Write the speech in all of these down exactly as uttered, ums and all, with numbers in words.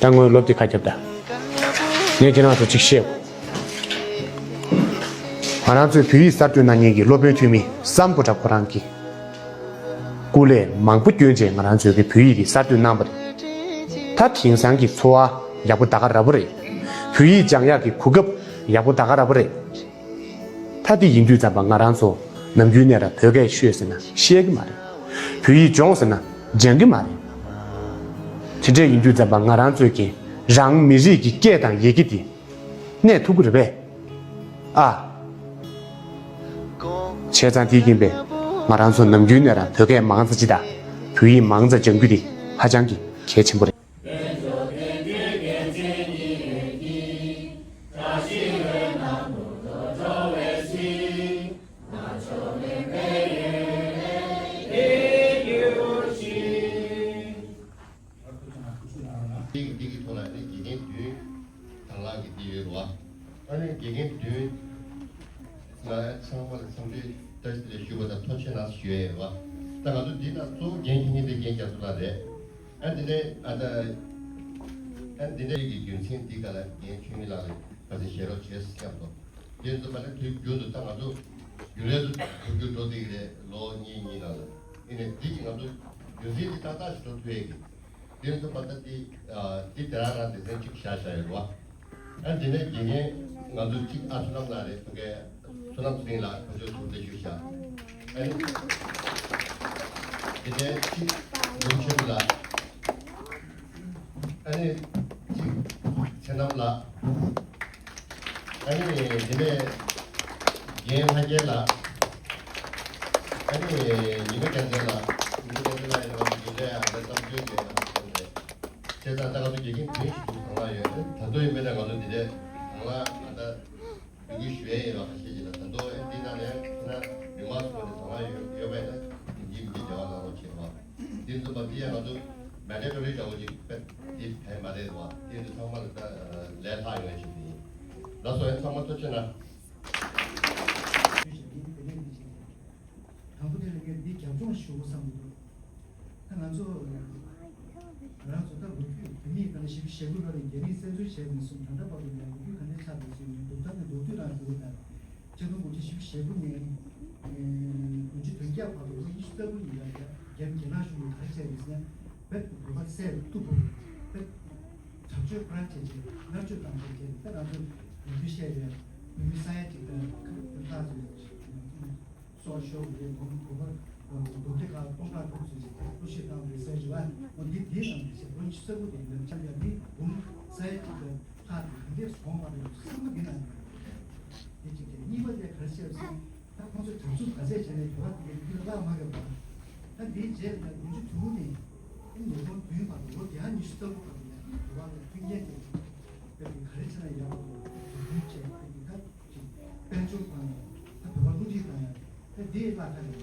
ད་ངོས་སློབ་དེབ་ཁ་རྒྱབ་ད། ངས་ཁྱེད་རང་ཚོ་ཅིག་བཤད། ང་རང་ཚོའི་བོད་ཡིག་གསར་གཏོད་གནང་མཁན་གྱི་སློབ་དཔོན་འཐུས་མི་སམ་བྷོ་ཊ་ཁོ་རང་གིས། སྐུ་ལས་མང་པོ་བསྐྱོན་བྱས་ང་རང་ཚོའི་གི་བོད་ཡིག་འདི་གསར་གཏོད་གནང་བ་རེད། ད་དེང་སང་གི་འཚོ་བ་ཡག་པོ་ད་ག་ར་བོ་རེད། བོད་ཡིག་སྦྱང་ཡག་གི་གོ་སྐབས་ཡག་པོ་ད་ག་ར་བོ་རེད། ད་དེ་ཡིན་དུས་ཙམ་པ་ང་རང་ཚོ་ནམ་རྒྱུན་ནས་ར་བོད་སྐད་ཤོད་ཟེར་ན་ཤེས་ཀྱི་མ་རེད། བོད་ཡིག་སྦྱོངས་ཟེར་ན་སྦྱང་གི་མ་རེད། དེ་འདྲས་ཡིན་དུས་ཙམ་པ་ང་རང་ཚོས་ཀྱི་རང་མི་རིགས་ཀྱི་སྐད་དང་ཡི་གེ་དེ་གནས་ཐུབ་ཀྱི་རེད་པས། ཨ། བྱས་ཙང་དེ་ཡིན་པས་ང་རང་ཚོ་ནམ་རྒྱུན་ནས་ར་བོད་སྐད་མང་ཙམ་ཅིག་དང་བོད་ཡིག་མང་ཙམ་སྦྱང་རྒྱུ་དེ་ཧ་ཅང་གི་གལ་ཆེན་པོ་རེད། འདི་གི་འདི་གི་ཐོག་ལ་ནི་དགེ་རྒན་བདུན་དང་བླངས་ཀྱི་འདི་ཡོད་རེད་བ། ཨ་ནི་དགེ་རྒན་བདུན་ལ་ཚང་མ་ལ་འཚམས་འདྲི་བཀྲ་ཤིས་བདེ་ལེགས་ཞུ་བ་དང་ཐུགས་རྗེ་གནང་ཞུ་ཡས་ཡོད་བ། ད་ང་ཚོ་འདི་ན་གཙོ་བོ་འགན་འཁྱེར་མཁན་དེ་རྒན་རྒྱ་མཚོ་ལགས་རེད། ཨ་འདི་ནས་ཨ་ད་ཨ་འདི་ནས་ཀྱི་རྒྱུ་མཚན་འདི་ག་ལ་རྒན་ཆོས་མི་ལགས་ལ་ག་ཚོད་ཞལ་རོགས་བྱས་སྙམ་དུ། དེ་ཚོ་མ་ནི་དུས་རྒྱུན་དུ་ད་ང་ཚོ་རྒྱུན་ལས་སུ་འགྲོ་རྒྱུ་འགྲོ་བསྡད་ཀྱི་རེད། ལོ་གཉིས་གཉིས་ནང་ལ། ཡིན་ནའི་འདི་གི་ང་ཚོ་རྒྱུན་འཛིན་འདི་ཏག་ཏག་ཞིག་འགྲོ་ཐུབ་ཡས་ཀྱི། དེ་ཚོ་མ་ད་འདི་འདི་དེ་རང་རང་སྡེ་ཚན་གཅིག་བཞག་བཞག་ཡོད་རེད་བ། ཨ་འདི་ནས་དགེ་རྒན་ང་ཚོ་གཅིག་ཨ་བསོད་ནམས་ལགས་རེད། ཕ་གའི་བསོད་ནམས་སེང་ལགས་ཁོ་ཚོས་ཟུར་འདེགས་ཞུས་བཞག་ཨ་ནི་འདི་ནས་གཅིག་ལུང་ཆེན་ལགས། ཨ་ནི་གཅིག་ཚེ་རྣམ་ལགས། ཨ་ནི་འདི་ནས་རྒན་ལྷ་རྒྱལ་ལགས། ཨ་ནི་ཉི་མ་རྒྱལ་མཚན་ལགས། ཉི་མ་རྒྱལ་མཚན་ལགས་ཡིན་ན་ང་ཚོ་རྒྱུན་ལས་ཨ་ནི་གཏམ་བརྗོད་ཀྱི་ཨ་ནི་བྱས་ཙང་ད་ང་ཚོ་དགེ་རྒན་བདུན་ཞིག་འདུག་དང་བླངས་ཡོད། ཨ་ནི་ད་དུང་ཡིན་མིན་ན་ང་ཚོ་འདི་ནས་དང་བླངས་ཨ་ད་འབོད་སྐུལ་ཞུ་ཡས་ཡིན་ལ་ཁ་ཤས་ཀྱིས་ད་ད་དུང་ཨ་ནི་འདི་ནང་ནས་ཁྱེད་རང་མི་མང་ཚོ་ནས་དང་བླངས་ཡོད་ཡོད་པ་ཡིན་ན་ཡིན་གཅིག་མིན་གཅིག་འབྲེལ་བ་གནང་རོགས་བྱེད་པ། དེ་ཚོ་མ་དེ་ཡང་ང་ཚོ་མེ་ཌེ་ཊོ་རི་འདྲ་བོ་ཅིག་དཔེ་དེ་བས་མ་རེད་བ། དེ་ཚོ་ཚང་མ་ལ་ད་ལས་ལྷག་ཡོང་ཞིག་ཡིན། ལགས་སོ། ཡང་ཚང་མ་ཐུགས་རྗེ་གནང་། དང་པོ་དེ་ལ་ངས་འདི་རྒྱབ་ལྗོངས་ཞུ་དགོས་བསམ་གྱི་འདུག་ད་ང་ཚོ་ང་རང་ཚོ་ད་ལོ་རྒྱུས་བོད་མིའི་སྒང་ལ་ཞེ་པོ་ཞེ་པོ་རོགས་ནས་རྒྱ་མིས་བཙན་འཛུལ་བྱས་ནས་བཟུང་ད་ལྟ་བར་དུ་ཡང་ལོ་རྒྱུས་ག་འདྲ་ཆགས་འདུག་ཟེར་ནས་མདོར་བསྡུས་ནས་མདོར་བསྡུས་རང་ཞུ་གི་ད། ཆིག་སྟོང་དགུ་བརྒྱ་བཞི་བཅུ་ཞེ་དགུ་ནས་དགུ་བཅུ་དོན་བརྒྱད་བར་དུ་ལོ་ཉི་ཤུ་རྩ་དགུ་ཡིན་ལ་རྒྱ་རྒྱ་རྒྱ་ནག་གཞུང་གིས་ག་རེ་བྱས་རེད་ཟེར་ན་བོད་བོད་པ་བསད་གཏུབ་པ་བོད་དྲག་སྤྱོད་ཁོ་རང་བྱས་རྗེས་མནར་གཅོད་བཏང་བྱས་རྗེས་ད་ང་ཚོ་ཡིན་དུས་བཤད་རེད། བོད་མི་ས་ཡ་གཅིག་དང་ཁ་ཁ་ཚོས་སྲོག་ཤོར་བའི་གོམ་གོམ་པ་གོམ་པ་སྟོང་ཕྲག་དྲུག་ཚོས་ཀློད་གྲོལ་བཏང་བའི་ཟས་བཅུ་པ་འོ་འདི་འདིའི་ནང་དུ་བཤད་ལོ་ཉི་ཤུ་རྩ་དགུ་དེ་ཡིན་ན་ཆ་ཡ་མི་འབུམ་ས་ཡ་གཅིག་དང་ལྷག་དེ་ག་འདྲས་སོང་བ་རེད་བསམ་བློ་འདི་ནང་ཡོད། དེ་གཅིག་རེད། གཉིས་པ་དེ་ག་རེ་བཤད་ཟེར་ན། ད་ཁོང་ཚོས་དྲག་རྩུབ་ག་ཚད་བྱས་ནས་བོད་པ་དེ་གའི་མཐུན་ལ་བརླག་མ་དགོས་པ། ད་འདིའི་རྗེས་ལ་དགུ་བཅུ་དྲུག་ནས་ཉིས་སྟོང་བདུན་བར་དུ་ལོ་བརྒྱ་ཉི་ཤུ་རྩ་དགུ་བར་དུ་ཡང་བོད་པ་ལ་མཐུན་རྐྱེན་དེ་བོད་ཀྱི་ག་རེ་བྱས་ན་ཡག་པོ་འདུག་དུས་བྱས་བོད་ཀྱི་ད་ཅིག་དཔལ་འབྱོར་དང་ད་བོད་པ་བསླུ་བྲིད་དང་ཡང་ད་འདི་བརླག་ཁ་རེད།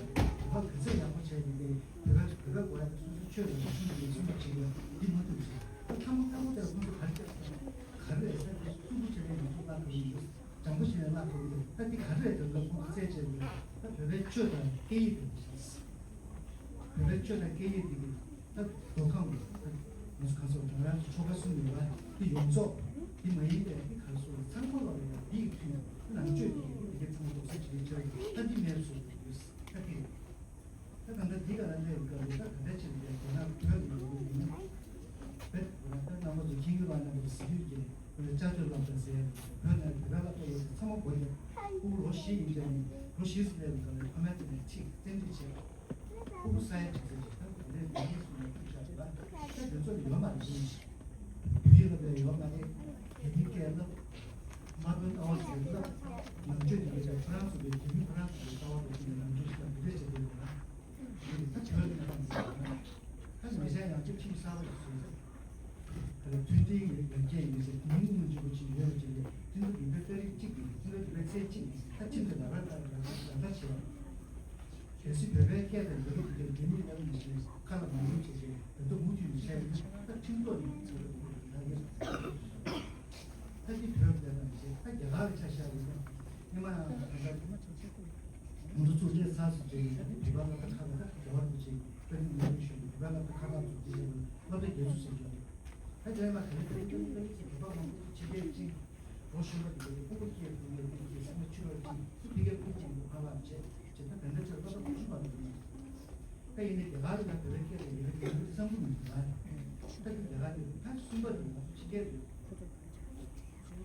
བོད་པ་ག་ཚད་ཡག་པོ་བྱས་ནས་བོད་པ་བོད་པའི་སྒོ་ཡ་ད་སོ་སོའི་ཆོས་དང་རིག་གཞུང་གི་སྲུང་སྐྱོབ་བྱེད་དགོས་འདི་མ་ཐུབ་ཅིག་ད་ཐ་མ་ཐ་མ་དེར་ཁོང་ཚོ་ག་རེ་བྱས་སོང་ག་རེ་རེད་ཟེར་ན་སུ་བོ་བྱས་ནས་ང་ཚོ་བརླག་ཐུབ་ཀྱི་འདུག་སྦྱང་པོ་བྱས་ནས་བརླག་ཐུབ་ཀྱི་འདུག་ད་འདི་ག་རེ་རེད་ལབ་ན་ཁོང་གི་རྩད་བཅད་ཡོད། ད་བོད་པའི་ཆོས་དང་སྐད་ཡིག་དང་བོད་པའི་ཆོས་དང་སྐད་ཡིག་འདི་གི་ད་མདོ་ཁམས་ལ་ད་ང་ཚོ་གང་སོགས་རང་རང་གི་ཆོལ་ཁ་གསུམ་ཡོད་པ་འདི་ཡོངས་རྫོགས་འདི་མ་ཡིན་པའི་འདི་ག་རེ་ཟེར་ཚང་མ་ལ་ཡང་འདི་ཡི་མཐུན་ནང་ཆོས་འདི་གི་འདི་གི་ཚང་མ་རྡོག་རྩ་གཅིག་སྒྲིལ་བྱས་ད་འདི་མེད་བཟོ་དགོས་ཡོད་ད་འདི་རེད། ད་ད་ལྟ་འདི་ག་ལ་སླེབས་ཡོད་སྐབས་ལ་ད་ག་འདྲ་ཅིག་ལ་རྒྱ་ནག་བོད་ལ་ཡོད་ཡིན་ན། བོད་ད་རྣམ་པ་ཚོ་མཁྱེན་གྱི་རེད་པ། རྣམ་པ་ཚོ་གཟིགས་ཡོད་ཀྱི་རེད། བོད་ལ་ལྕགས་ཀྱོག་སློབ་གྲྭ་ཟེར་ཡ་རེད། བོད་ནང་བོད་པའི་སློབ་གྲྭ་ཡོད་ཚང་མ་སྒོ་རྒྱབ། ཕྲུ་གུ་ལོ་བཞི་ཡིན་ཙང་ནི་ལོ་བཞི་ཙམ་སླེབས་པའི་སྐབས་ལ་ཕ་མའི་ཐོག་ནས་ཁྲིད་བཙན་ཁྲིད་བྱས། ཕྲུ་གུ་ས་ཡ་གཅིག་ཙམ་ཞིག་ད་བོད་ལས་འདི་ནས་སོང་ནས་ཐུག་བཞག་རེད་པ། ད་དེ་ཚོ་ཡོད་མ་རེད། བོད་ཡིག་སློབ་གྲྭ་ཡོད་མ་རེད། དགེ་ལྡན་སྐད་སློབ། དམར་པོའི་ལྟ་བ་ཟེར་སློབ། ནང་ཆོས་དེ་གའི་ཁོ་རང་ཚོ་གི་རྒྱུད་མི་ཁོ་རང་ཚོ་གི་ལྟ་བ་དེ་ཚོ་ནང་ཆོས་ཤིག་དང་འདི་འདྲ་བྱེད་དགོས་ཀྱི་རེད། ད་བོད་ཀྱི་གནས་སྟངས་འདི་ད་མི་ཚེ་ཡང་བསྐྱར་ཁྲིམས་གསར་པ་ཞིག་བཟོས་ཚེ། ད་ལྟ་མཐུན་སྒྲིལ་ཡོད་ཡོད་མཁན་ཡིན་ཟེར་དེ་མིན་སྔོན་འཇུག་པ་ཅིག་ཡོད་པ་ཅིག་ལས་ཁྲིམས་ལུགས་ཡིན་པའི་ཏ་རིག་གཅིག་ཡིན་ཁྲིམས་ལུགས་ཡིན་པའི་ཚེས་གཅིག་ཡིན་ད་ཁྲིམས་དེ་ལག་བསྟར་ལག་བསྟར་ལག་བསྟར་བྱས། གལ་སྲིད་བོད་པའི་སྐད་དང་ཡི་གེ་དེ་རྒྱ་མིས་གནང་བ་ནང་བཞིན་ཁ་ལ་མང་པོ་བྱས་རྗེས་ད་ལྟ་མུ་མཐུད་ནས་བྱས་ཡོད་ན་ད་ཁྲིམས་ཐོག་ནས་ཚུར་ལ་ཁུར་དགོས་ཀྱི་རེད་ལབ་ཡོད། ད་འདི་བོད་ལས་དང་བྱས་ད་རྒྱ་གར་ལ་ཆ་བཞག་ཡོད་ན་སྔོན་མ་ད་ལྟ་ང་ཚོ་གཙུག་ལག་ཚར་སུ་བྱས་ཡོད་ན་འདི་བོད་པ་ལ་ད་ཁ་ལ་ད་རྒྱལ་བ་རིན་པོ་ཆེ་དཔལ་ལྡན་ནོར་བུ་གཞོན་པ་བོད་པ་ལ་ད་ཁ་ལག་ཚུར་འདི་བྱས་ཡོད་ན་སློབ་གྲྭ་རྒྱ་མཚོ་ཟེར་གྱི་ཡོད། ད་དེ་ལ་ང་དེ་རིང་དེ་རིང་དེ་རིང་གི་བོད་པ་མང་པོ་ཕྱི་རྒྱལ་ཅིག་ལོ་གཞོན་པ་དེ་ཚོ་ཕུང་པོ་སྐྱེས་ཐུབ་ཡས་དེ་གི་སེམས་ལ་ཆུ་ར་ཅིག་ཕི་གེ་ཕུང་ཅིག་འདུག་ཁ་ལག་བྱས་བྱས་ད་དེ་འདྲ་ཆེར་ལྟ་ད་ཕུང་ཤུ་བ་འདུག་ད་ཡིན་ནའི་དེ་ག་རེ་ལ་དེ་རིང་སྐད་ལ་ཡིན་ན་ཡིན་ན་བསམ་བློ་མི་འདུག་ད་དེ་དེ་ག་རེ་ད་གསུམ་པ་རེད། ང་ཚོ་ཕྱི་རྒྱལ་རེད།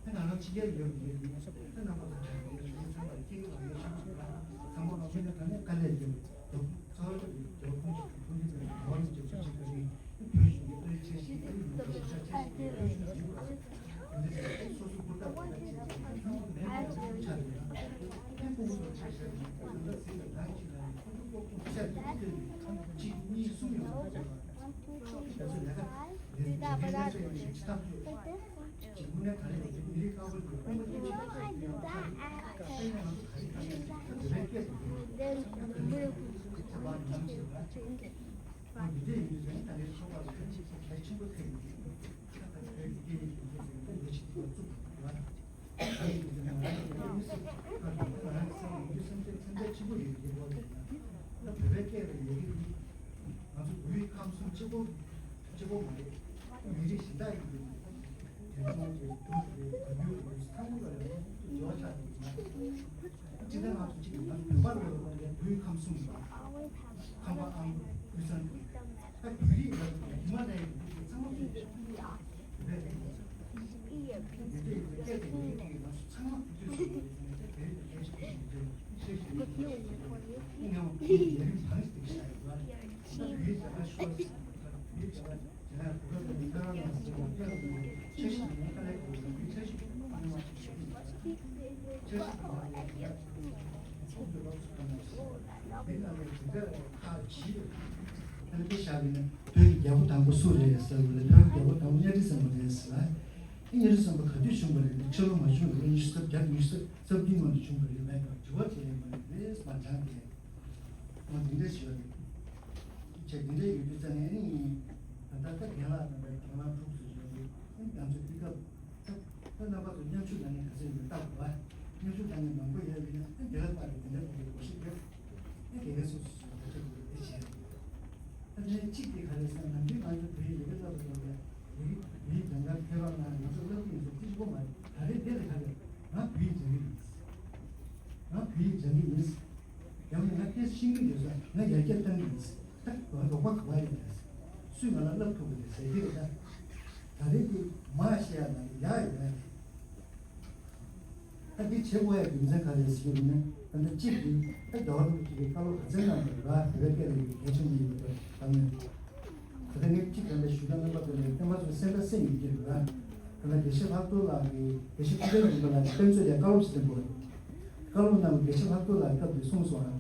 ད་ང་རང་ཕྱི་རྒྱལ་ཡོད་མི་ཡོད་ཡིན་ན་ད་རྣམ་པ་ཚོ་ད་ཡོད་ཡིན་ཚང་མ་སྐྱིད་སྡུག་ཡོད་ཤོག་ཅིག་ད་ཚང་མ་ལ་མི་ན་ད་ནས་དཀའ་ལས་ཡོད་འདུག་ཚོར་བ་ཡོད་ཁོང་ཚོ་ཁོང་ཚོ་ནས་བོར་ནས་ཅིག་ཅིག་ག་རེ་བོད་གཞུང་གི་ཨ་ཆེ་ཞིག་ཨ་ཡིན་ནོ་ཞེས་ཤ་ཆེ་ཞིག་གི་ཨ་ཞུ་ཞིག་ཡོད་པ་ཚོ་སོ་སོ་ཧུར་ཐག་ཧུར་ཐག་བྱས་ནས་ཚང་མ་མེད་པ་ཆགས་ཡོད། ཨ་ཁོང་ཚོ་ཆ་བཞག་ན་ད་ལྟ་ཟིན་ལ་ད་ཅིག་ལ་ཁོང་ཚོ་ལྐོག་ཚོང་ཆ་ཅིག་ལྟོས་ནས་གཅིག་གཉིས་གསུམ་ཡོང་བ་ཚོ་ལ་ད་ཚོ་ལས་ཀ་ལས་ཀ་ལས་ཀ་ལས་ཀ་ལས་ཀ་ལས་ཀ་ཅིག་དངོས་གནས་ག་རེ་ཡོད་མི་རིགས་དཀར་པོ་ཡོད་པ་ཅིག་ཡོད་ཆགས་ཡོད་ཆགས་ཡོད་ཆགས་ཡོད་ན་ང་ཚོ་ག་རེ་ག་རེ་ད་དེ་རེད་སྐད་དུ་ཡོད་ད་དེ་རེད་ཁྱད་པར་ཉམས་བྱས་ད་ཅིག་ད་འདི་འདྲ་ཡིན་དུས་ད་ནི་ཚོགས་པ་ལ་གལ་ཆེན་པོ་ཐེབས་ཡོད་ད་བོད་ཀྱི་སྐད་ཡིག་དེ་ཚོ་ད་ལས་བྱེད་དེ་བཙུགས་ཡོད། ང་ཚོ་ཡིན་ན་ང་རང་ཚོ་ཡིན་ན་སེམས་ཡོད་རྒྱུ་སེམས་ཁྲལ་ཚད་ལས་ཆེན་པོ་ཡོད་རྒྱུ་ལོ་རེད་ན། ད་བོད་པའི་སྐད་ལ་ཡོད་རྒྱུ་ང་ཚོ་བོད་ཡིག་ཁམས་གསུམ་གཅིག་པོ་གཅིག་པོ་མ་རེད། མི་རིགས་གཞན་དག་ཡིན་རྒྱུ་དེ་ཚོ་གི་འབྲུག་རེད། བོད་ཡིག་རེད། ཚང་མ་ལ་ཡང་འབྲེལ་བ་ཆགས་འདུག་ན། སྤྱིར་བཏང་ང་ཚོ་གཅིག་ཡིན་ན་བོད་པ་ལ་ཡོད་པ་ལས་བོད་ཡིག་ཁམས་གསུམ་ཡིན་པ། ཁམས་པ་ཨ་མདོ་དབུས་གཙང་གི་ད་བོད་ཡིག་ལ་ཉི་མ་ནས་ཡིན་རྒྱུ་ཚང་མ་བོད་པའི་རེད། བོད་ཀྱི་རྒྱལ་པོ་དང་པོ་སུ་རེད་ཟེར་བ་ལ་བོད་ཀྱི་རྒྱལ་པོ་དང་པོ་གཉའ་ཁྲི་བཙན་པོ་རེད་ཟེར་ལ། ཨེ་གཉའ་ཁྲི་བཙན་པོ་ག་དུས་བྱུང་བ་རེད། ཕྱི་ལོ་མ་བྱུང་བ་རེད། ཉི་ཤུ་རྩ་བརྒྱད་ཉི་ཤུ་རྩ་བདུན་སྔོན་དུ་བྱུང་བ་རེད་མེད་པར་དྲི་བ་དྲིས་ཡས་མ་རེད་ཟེར་མ་དྲངས་ཏེ། ང་འདི་འདྲ་ཞུ་བ་རེད། ཅེས་འདི་འདྲ་ཡོད་དུས་ཙང་ནས་ཨེ་ནི་ད་ལྟ་ད་རྒན་ལགས་དང་པའི་དང་བླངས་དྲུག་ཙམ་ཡོད་རེད། ཨེ་ང་ཚོ་འདི་སྐབས་ད་ད་རྣམ་པ་ཚོ་མཉམ་ཞུགས་གནང་མཁན་ག་ཚོད་ཡོད་ལྟ་དགོས་པ། མཉམ་ཞུགས་གནང་མཁན་མང་པོ་ཡོད་པས་ན་ཨེ་འདི་ལ་ཕར་འདི་འདྲ་ཕར་གོ་ཤེས་ཡོད། ཨེ་དེ་ག་སོ་སོ་སོ་སོ་སོ་སོ་དེ་བྱས། ད་ནས་གཅིག་དེ་ག་རེ་ཟེར་ན་ནམ་རྒྱུན་ང་ཚོ་བོད་ཡིག་ལས་ཀ་བསླབ་པ་ཐོག་ལ་ཡི་གེ་བོད་ཡིག་སྦྱང་གར་ཕེབས་པ་ན་ང་ཚོ་བསླབ་ཀྱི་ཡིན་ཟེར་ཅི་ཞིག་གོ་མ་རེད། ད་རེས་འདི་ལས་ཀ་རེད། ང་བོད་ཡིག་སྦྱང་གི་ཡིན། ང་བོད་ཡིག་སྦྱང་གི་ཡིན། ཡང་ན་ང་ཏོག་ཙམ་ཤེས་ཀྱི་ཡོད་ས་ང་ཡར་རྒྱས་གཏང་གི་ཡིན། ད་ང་རོགས་པ་ག་པར་ཡོད་རེད། སུས་ང་ལ་བསླབ་ཐུབ་ཀྱི་རེད་ཟེར་གྱི་རེད་ད། ད་རེས་ཀྱི་མ་བཤད་ཡ་ན་ཡག་ཡོད་རེད། ད་འདི་བྱེད་དགོས་ཡ་རྒྱུ་མཚན་ག་རེ་ཟེར་ན། ད་ལྟ་གཅིག་གིས་ད་རྒྱལ་བ་རིན་པོ་ཆེ་གིས་བཀའ་སློབ་ག་ཚད་གནང་བ་རེད་བོད་པའི་སྐད་ལ་ཡོད་གལ་ཆེན་པོ་ཡིན་པ་དང་ནི། ད་ལྟ་ངས་གཅིག་ད་ལྟ་ཞུ་སྟངས་རྣམ་པ་ཚོ་ནས་བསྟན་པ་ཚོའི་སེམས་ཁྲལ་སེམས་ཡོད་ཀྱི་རེད། ད་ལྟ་དགེ་བཤེས་ལྷག་རྡོར་ལགས་ཀྱིས་དགེ་བཤེས་ཐུབ་བསྟན་རིན་པོ་ལགས་ཀྱིས་དཔེ་མཛོད་ལས་བཀའ་སློབ་ཅིག་གནང་བ་རེད། བཀའ་སློབ་གནང་བ་དགེ་བཤེས་ལྷག་རྡོར་ལགས་ཀྱིས་སྐབས་དེ་གསུངས་སོང་ཨ།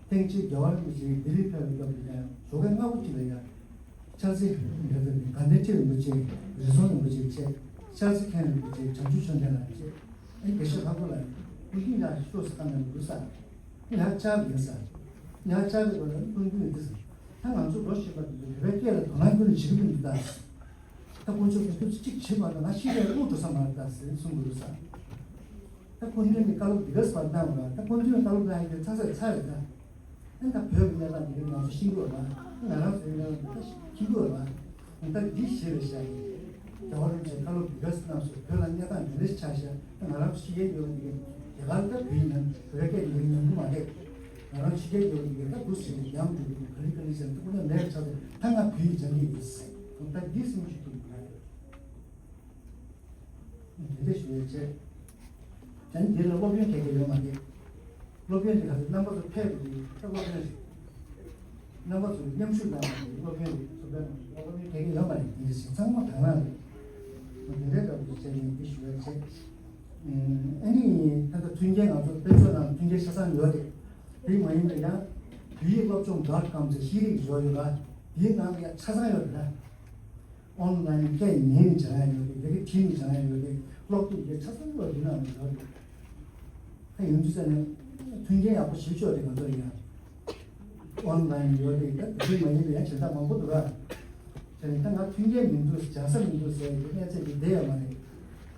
ཐེངས་གཅིག་རྒྱལ་བ་རིན་པོ་ཆེ་ལྡི་ལི་ཕེབས་པའི་སྐབས་དེ་ཡང་ཞོགས་ཀས་སྔ་པོ་ཅིག་ལ་ཡང་། ཕྱག་འཚལ་རྒྱ་མཚོ་རིན་པོ་ཆེ་རི་ཟོང་རིན་པོ་ཆེ་བཅས། ཕྱག་འཚལ་མཁན་རིན་པོ་ཆེ་བྱང་ཆུབ་མཆོག་ལྡན་ལགས་བཅས། ཨེ་དགེ་བཤེས་ལྷག་རྡོར་ལགས་ཀྱིས་ཀུན་མཁྱེན་ལགས་ཤོག་ཟེར་བཀའ་གནང་འདུག་ས། ཡར་བཅར་ཡིན་ས། ཡར་བཅར་བའི་སྐོར་ལ་ཀུན་མཁྱེན་འདི་ས། ད་ང་ཚོ་ལོ་བཞི་པ་འདི་ཚོ་བོད་པའི་སྐད་ལ་དོ་སྣང་ཀུན་ནས་བྱེད་ཀྱི་མི་འདུག་ད། ད་དཀོན་མཆོག་གིས་ཁྱོད་ཚོ་གཅིག་བྱེད་པ་ན་ང་ཤི་རེ་དངོས་འགྲོ་ས་མ་རེད་ད་ཟེར་གསུང་གི་འདུག་ས། ད་སྐུ་མདུན་གྱི་བཀའ་སློབ་འདི་ག་ཟེར་བ་གནང་བ་ད་སྐུ་མདུན་བཀའ་སློབ་གནང་ཡག་གི་ཚ་ཚ་ཚ་རེད་ད། ཨ་ད་བོད་ཀྱི་གནས་སྟངས་འདི་ག་ང་ཚོ་ཤེས་ཀྱི་ཡོད་པ། ང་རང་ཚོའི་གནས་སྟངས་འདི་ག་ཤེས་ཀྱི་ཡོད་པ། ད་འདི་ཞེས་པའི་ཤ་ཡིན། རྒྱལ་བ་རིན་པོ་ཆེ་བཀའ་སློབ་འདི་ག་ཟེར་གནང་སོང་བོད་ལ་གནས་སྟངས་འདི་འདྲ་ཞིག་ཆགས་ཤག་ད་ང་རང་ཚོ་ཤེས་ཀྱི་ཡོད་པ་འདི་ག་རྒྱ་གར་ད་བོད་ཡིན་ན་བོད་སྐད་འདི་ག་ཉམས་གི་མ་རེད། ང་རང་ཤེས་ཀྱི་ཡོད་པ་འདི་ག་ད་འདུག་ཟེར་ནས་ཉམས་འགྲོ་གི་འདུག་ག་ལེ་ག་ལེ་ཟེར་ན་ད་ཁོ་ན་མེད་ཆགས་ཏེ་ད་ང་བོད་ཡིག་སྦྱང་གི་ཡིན་ཟེར། ད་འདི་སེམས་ཤུགས་ཐུབ་མ་རེད། འདི་འདྲ་ཞུ་ཡས་བྱས། ཡང་འདི་ལ་སློབ་ཡོན་ག་གེ་ཡོད་མ་རེད། སློབ་ཡོན་འདི་ག་ཚོད་རྣམ་པ་ཚོ་ཕེབས་པ་འདི་ད་སློབ་ཡོན་རེད། རྣམ་པ་ཚོ་མཉམ་ཞུགས་གནང་བ་འདི་སློབ་ཡོན་རེད། སློབ་ཡོན་སློབ་ཡོན་ག་གེ་ཡོད་མ་རེད། འདི་འདྲ་ཞིག་ཚང་མ་དང་བླངས་རེད། འདི་འདྲའི་སྐབས་སུ་བྱས་ནས་འདི་ཞུ་ཡས་བྱས། ཨ་ནི་ད་ལྟ་མཐུན་རྐྱེན་ང་ཚོ་དཔལ་འབྱོར་ནང་མཐུན་རྐྱེན་ཆ་ཚང་ཡོད་རེད། དེ་མ་ཡིན་པ་ཡང་བོད་ཡིག་སློབ་སྦྱོང་ཌོཊ་ཀོམ་ཟེར་ཤེས་རིག་འབྱོར་ཡོད་ལ་དེའི་ནང་ལ་ཡང་ཆ་ཚང་ཡོད་རེད་ན། ཨོན་ལའིན་སྐད་ཉན་ནས་སྦྱང་ཡ་ཡོད་རེད། དེ་ག་བྲིས་ནས་སྦྱང་ཡ་ཡོད་རེད། ཀློག་དེབ་དེ་ཆ་ཚང་ལ་འདི་ནང་ནས་ཡོད་རེད། ད་ཡོང་དུས་ཙ་ནས་མཐུན་རྐྱེན་ཡག་པོ་ཞེ་པོ་ཅིག་ཡོད་རེད་ང་ཚོ་ལ་ཡང་། ཨོན་ལའིན་ཡོད་རེད། ད་དེ་མ་ཡིན་པའི་ཡང་གཞན་དག་མང་པོ་འདུག་ར། དེ་ནས་ད་ང་མཐུན་རྐྱེན་མི་འདུག་སྦྱང་ས་མི་འདུག་ཟེར་ཡ་གི་གནས་ཚད་དེ་བསྡད་ཡོད་མ་རེད།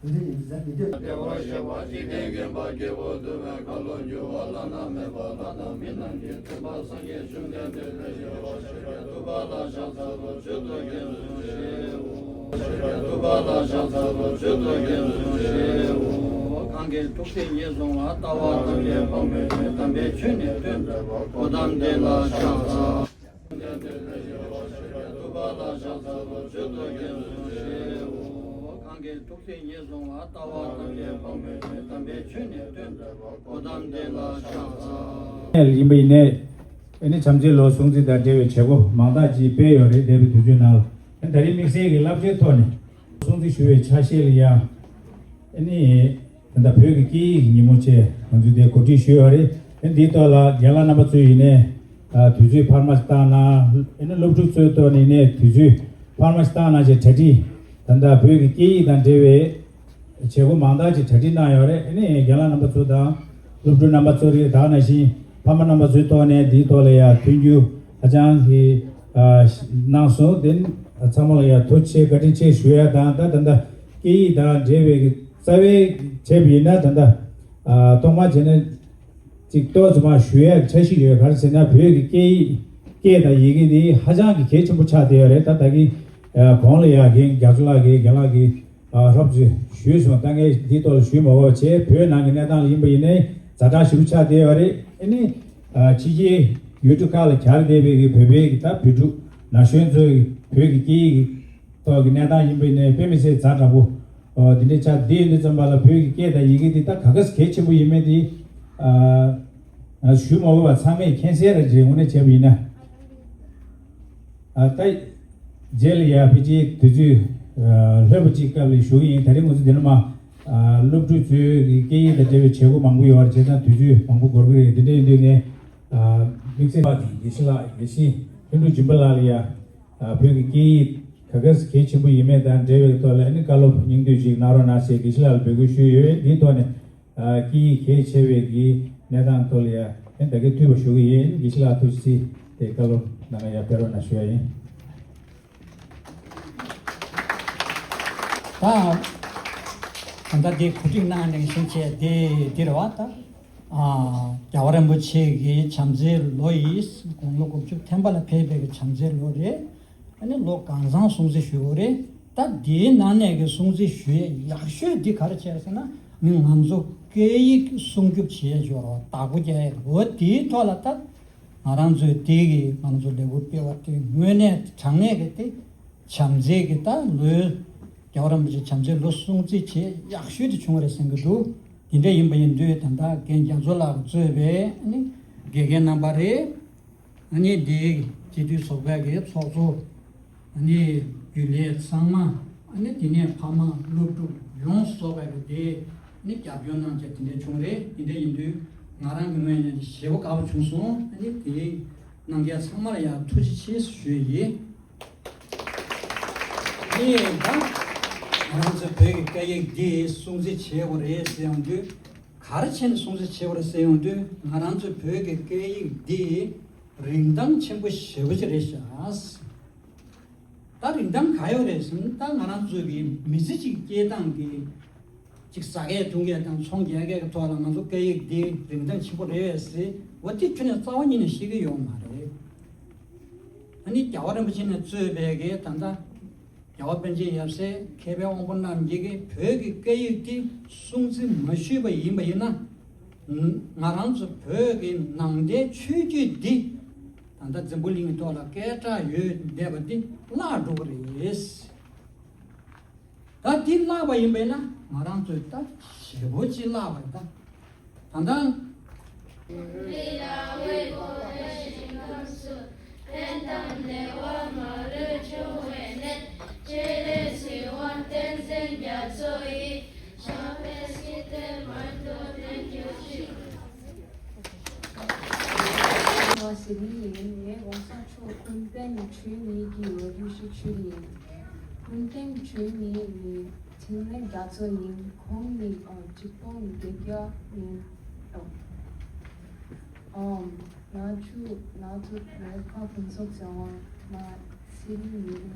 འདི་འདྲ་ཡིན་དུས་ཙང་འདི་འདྲ། བདེ་བར་གཤེགས་པ་འཇིག་རྟེན་མཁྱེན་པ་སྐྱེས་བུ་འདུལ་བའི་ཁ་ལོ་སྒྱུར་བ་བླ་ན་མེད་པ་ལྷ་དང་མི་རྣམས་ཀྱི་མཐུན་པ་སངས་རྒྱས་བཅོམ་ལྡན་འདས་ལ་ཞི་བ་ཤཱཀྱ་ཐུབ་པ་ལ་ཕྱག་འཚལ་ལོ། མཆོད་དོ་རྒྱལ་སྲས་ཆེའོ། ཤཱཀྱ་ ལ་ཕྱག་འཚལ་ལོ། མཆོད་དོ་རྒྱལ་སྲས་ཞེས་པའོ། གང་གིས་ཐུགས་བརྩེ་ཉེར་བཟུང་བ། ལྟ་བ་དང་ལེགས་པར་མོས་ཏེ། དམ་པའི་ཆོས་ནི་སྟོན་མཛད་པ། གཽ་ཏམ་དེ་ལ་ཕྱག་འཚལ། ཐུབ་པ་ལ་ཕྱག་འཚལ་ལོ། མཆོད་དོ་རྒྱལ་སྲས་ཞེས་པའོ། གང་གིས་ཐུགས་བརྩེ་ཉེར་བཟུང་བ། ལྟ་བ་དང་ལེགས་པར་མོས་ཏེ། དམ་པའི་ཆོས་ནི་སྟོན་མཛད་པ། གཽ་ཏམ་དེ་ལ་ཕྱག་འཚལ། ཡིན་པ་ཡིན་ནའི། ཨ་ནི་བྱམས་བརྩེའི་ལོ་སྲུང་བརྩི་དང་འབྲེལ་བའི་བྱེད་སྒོ་མང་དག་ཅིག་སྤེལ་ཡོད་རེད། འདས་པའི་དུས་ཚོད་ནང་ལ། ཨ་ནི་ད་རེས་དམིགས་བསལ་གྱི་བསླབ་བྱའི་ཐོག་ནས་སྲུང་བརྩི་ཞུ་བའི་ཆ་ཤས་ལ་ཡང་། ཨ་ནི་ད་ལྟ་བོད་ཀྱི་སྐད་ཡིག་ཉིན་མོ་བཅས་ང་ཚོས་འདིར་གོ་སྒྲིག་ཞུས་ཡོད་རེད། ཨ་ནི་འདིའི་ཐོག་ལ་རྒན་ལགས་རྣམ་པ་ཚོས་ཡིན་ནའི། ཨ་དུས་ཚོད་འཕར་མ་ཞིག་བཏང་གནང་། ཨ་ནི་སློབ་ཕྲུག་ཚོའི་ཐོག་ནས་ཡིན་ནའི་དུས་ཚོད་འཕར་མ་ཞིག་བཏང་གནང་བྱས་གྲ་སྒྲིག་ད་ལྟ་བོད་ཀྱི་སྐད་ཡིག་དང་འབྲེལ་བའི་བྱེད་སྒོ་མང་དག་ཅིག་གྲ་སྒྲིག་གནང་ཡོད་རེད། ཨ་ནི་རྒན་ལགས་རྣམ་པ་ཚོ་དང་། སློབ་ཕྲུག་རྣམ་པ་ཚོ་རེད། ད་ག་ནང་བཞིན་ཕ་མ་རྣམ་པ་ཚོའི་ཐོག་ནས་འདིའི་ཐོག་ལ་ཡང་མཐུན་འགྱུར་ཧ་ཅང་གི་ཨ་གནང་སོང་། དེ་ཚང་མ་ལ་ཡང་ཐུགས་རྗེ་ཆེ་བཀའ་དྲིན་ཆེ་ཞུ་ཡ་དང་། ད་ད་ལྟ་སྐད་ཡིག་དང་འབྲེལ་བའི་གི་རྩ་བའི་བྱས་པ་ཡིན་ན། ད་ལྟ་ཨ་ཐོག་མར་བྱས་ན་ཅིག་ཏོག་ཙམ་མར་ཞུ་ཡ་གི་འཆར་གཞི་ཡོད། ག་རེ་ཟེར་ན་བོད་ཀྱི་སྐད་ཡིག་སྐད་དང་ཡི་གེ་འདི་ཧ་ཅང་གི་གལ་ཆེན་པོ་ཆགས་བསྡད་ཡོད་རེད། ད་ད་གིན་ཨ་གོང་ལ་ཡང་རྒན་རྒྱ་མཚོ་ལགས་ཀྱིས་རྒན་ལགས་ཀྱིས་ཨ་ཧྲོབ་ཙེ་ཞུས་སོང་། ད་ངས་འདིའི་ཐོག་ལ་ཞུས་མ་དགོས་པ་བྱས། བོད་ནང་གི་གནས་སྟངས་ལ་ཡིན་པ་ཡིན་ནའི་ཛ་དྲག་ཞེ་པོ་ཆགས་བསྡད་ཡོད་རེད། ཨ་ནི་ཨ་ཕྱི་རྒྱལ་ཡུལ་གྲུ་ཁག་ལ་གྱར་བསྡད་པའི་གི་བོད་པའི་གི་ད་བོད་ཕྲུག་ན་གཞོན་ཚོའི་བོད་ཀྱི་སྐད་ཡིག་གི་ཐོག་གི་གནས་སྟངས་ཡིན་པ་ཡིན་ནའི་དཔེ་མི་སྲིད་ཛ་དྲག་པོ་ཨོ་དེ་འདྲའི་ཆགས་བསྡད་ཡོད་དུས་ཙམ་པ་ལ། བོད་ཀྱི་སྐད་དང་ཡི་གེ་འདི་ད་ག་ག་གལ་ཆེན་པོ་ཡིན་མིན་དེ་ཨ་ཨ་ཞུ་མ་དགོས་པ་ཚང་མས་མཁྱེན་གསལ་རེད། རྗེས་དངོས་གནས་བྱས་པ་ཡིན་ན། ཨ་ད་རྗེས་ལ་ཡ་ཕལ་ཆེར་དུས་ཚོད་ཨ་ལྷོད་པོ་ཅིག་སྐབས་ལ་ཞུ་གི་ཡིན། ད་རིང་ང་ཚོ་འདི་ནས་མར་ཨ་སློབ་ཕྲུག་ཚོའི་གི་སྐད་ཡིག་དང་འབྲེལ་བའི་བྱེད་སྒོ་མང་པོ་ཡོད་རེད། བྱས་ཙང་དུས་ཚོད་མང་པོ་འགོར་གི་རེད། འདི་འདྲ་ཡིན་དུས་ངས་ཨ་དམིགས་བསལ་པ་དེ་དགེ་བཤེས་ལགས། དགེ་བཤེས་ལྷུན་གྲུབ་སྦྱིན་པ་ལགས་ལ་ཡ་ཨ་བོད་ཀྱི་སྐད་ཡིག་ག་ག་གལ་ཆེན་པོ་ཡིན་མིན་དང་འབྲེལ་བའི་ཐོག་ལ་ཨ་ནི་བཀའ་སློབ་སྙིང་བསྡུས་ཅིག་གནང་རོགས་གནང་ཞེས་དགེ་བཤེས་ལགས་ལ་འབོད་སྐུལ་ཞུས་ཡོད། འདིའི་ཐོག་ནས་ཨ་སྐད་ཡིག་གལ་ཆེ་བའི་གི་གནས་སྟངས་ཐོག་ལ་ཡ་ཨ་ནི་ད་གིན་ཐུགས་ཕན་ཞུ་གི་ཡིན། དགེ་བཤེས་ལགས་ཐུགས་རྗེ་ཆེ། དེ་བཀའ་སློབ་གནང་ག་ཡར་ཕེབས་རོགས་གནང་ཞུ་ཡ་ཡིན། ད་ད་ལྟ་འདི་གོ་སྒྲིག་གནང་ནས་བཞིན་བྱས་དེ་འདི་རེད་བ། ད་ཨ་རྒྱལ་བ་རིན་པོ་ཆེ་གི་བྱམས་བརྩེའི་ལོ་ཡིས་དགུང་ལོ་དགུ་བཅུ་ཐམ་པ་ལ་ཕེབས་པའི་གི་བྱམས་བརྩེའི་ལོ་རེད། ཨ་ནི་ལོ་གང་བཟང་སྲུང་བརྩི་ཞུ་དགོས་རེད། ད་འདིའི་ནང་ནས་ཀྱི་སྲུང་བརྩི་ཞུ་ཡས་ཡག་ཤོས་འདི་ག་རེ་བྱས་ཟེར་ན། ནི་ང་ཚོ་སྐད་ཡིག་སྲུང་སྐྱོབ་བྱེད་ཡས་ཡོད་རེད་བ། བདག་པོ་རྒྱག་ཡས་རེད་བ། འདིའི་ཐོག་ལ་ད་ང་རང་ཚོའི་འདི་གི་ང་ཚོ་ལས་འགུལ་སྤེལ་བ་དེ་དངོས་གནས་དྲང་གནས་ཀྱི་དེ་བྱམས་བརྩེ་གི་ད་ལོའི་རྒྱལ་བ་རིན་པོ་ཆེ་བྱམས་བརྩེའི་ལོ་སྲུང་བརྩི་བྱེད་ཡག་ཤོས་དེ་བྱུང་བ་རེད་བསམ་གྱི་འདུག་འདི་འདྲ་ཡིན་པ་ཡིན་དུས་ད་ལྟ་རྒན་རྒྱ་མཚོ་ལགས་གཙོས་པའི་ནི་དགེ་རྒན་རྣམ་པ་རེད། ཨ་ནི་འདིའི་སྤྱི་འཐུས་ཚོགས་པའི་གི་ཚོགས་གཙོ། ཨ་ནི་རྒྱུན་ལས་ཚང་མ། ཨ་ནི་དེ་ནས་ཕ་མ་སློབ་ཕྲུག་ཡོངས་སུ་རྫོགས་པའི་གི་དེ་ནི་རྒྱབ་སྐྱོར་གནང་བྱས་དེ་འདྲ་བྱུང་རེད། དེ་འདྲ་ཡིན་དུས་ང་རང་གི་ངོས་ནས་ཞེ་པོ་དགའ་པོ་བྱུང་སོང་། ཨ་ནི་དེ་གནང་མཁན་ཚང་མ་ལ་ཡང་ཐུགས་རྗེ་ཆེ་ཞུ་ཡི། ཨ་ནི་ད་ང་རང་ཚོའི་བོད་ཀྱི་སྐད་ཡིག་འདི་སྲུང་བརྩི་བྱེད་དགོས་རེད་ཟེར་ཡོང་དུས། ག་རེ་བྱས་ནས་སྲུང་བརྩི་བྱེད་དགོས་རེད་ཟེར་ཡོང་དུས། ང་རང་ཚོའི་བོད་ཀྱི་སྐད་ཡིག་འདི་རིན་ཐང་ཆེན་པོ་ཞེ་པོ་ཅིག་རེད་ཤག་ད་རིན་ཐང་ག་ཡོད་རེད་ཟེར་ན། ད་ང་རང་ཚོ་གི་མི་ཚེ་གཅིག་སྐྱེལ་སྟངས་ཀྱི་གཅིག་ཟ་མཁན་འཐུང་མཁན་དང་ཚོང་རྒྱག་མཁན་གྱི་ཐོག་ལ་ང་ཚོ་སྐད་ཡིག་འདི་རིན་ཐང་ཆེན་པོ་རེད་པས་ཟེར་བ་དེ་ཁྱོན་ནས་རྩ་བ་ཉིད་ནས་ཤེས་ཀྱི་ཡོད་མ་རེད། ཨ་ནི་རྒྱལ་བ་རིན་པོ་ཆེ་ནས་གཙོས་པའི་གི་ད་ལྟ་རྒྱལ་བ་པཎ་ཆེན་ཡབ་སྲས་མཁས་པའི་དབང་པོ་རྣམས་ཀྱིས་བོད་ཀྱི་སྐད་ཡིག་འདི་སྲུང་བརྩི་མ་ཞུས་པ་ཡིན་པ་ཡིན་ན། ང་རང་ཚོ་བོད་ཀྱི་ནང་བསྟན་ཆོས་བརྒྱུད་འདི་ད་ལྟ་འཛམ་བུ་གླིང་གི་ཐོག་ལ་སྐད་གྲགས་ཡོད་བསྡད་པ་འདི་བརླག་འགྲོ་གི་རེད། ད་འདི་བརླག་པ་ཡིན་པས་ན་ང་རང་ཚོས་ད་ཞེ་པོ་ཅིག་བརླག་པ་རེད་ད། ད་ལྟ། ང་ཟེར་ནི་ཡིན། ངའི་གོང་ས་མཆོག་ཀུན་བསྟན་འགྲོ་བའི་མིའི་གི་འོས་བསྡུ་ཞིག་ཞུས་ཡིན། ཀུན་བསྟན་འགྲོ་བའི་མི་ནི་འཕྲིན་ལས་རྒྱ་མཚོ་ཡིན། ཁོང་ནི་ཨ་ཆིག་སྟོང་བརྒྱད་བརྒྱ་ཡིན། ཨ་ང་ཆུ་ང་ཚོ་བོད་ཁ་ཕུན་ཚོགས་བྱ་བ་ང་ཟེར་ནི་ཡིན།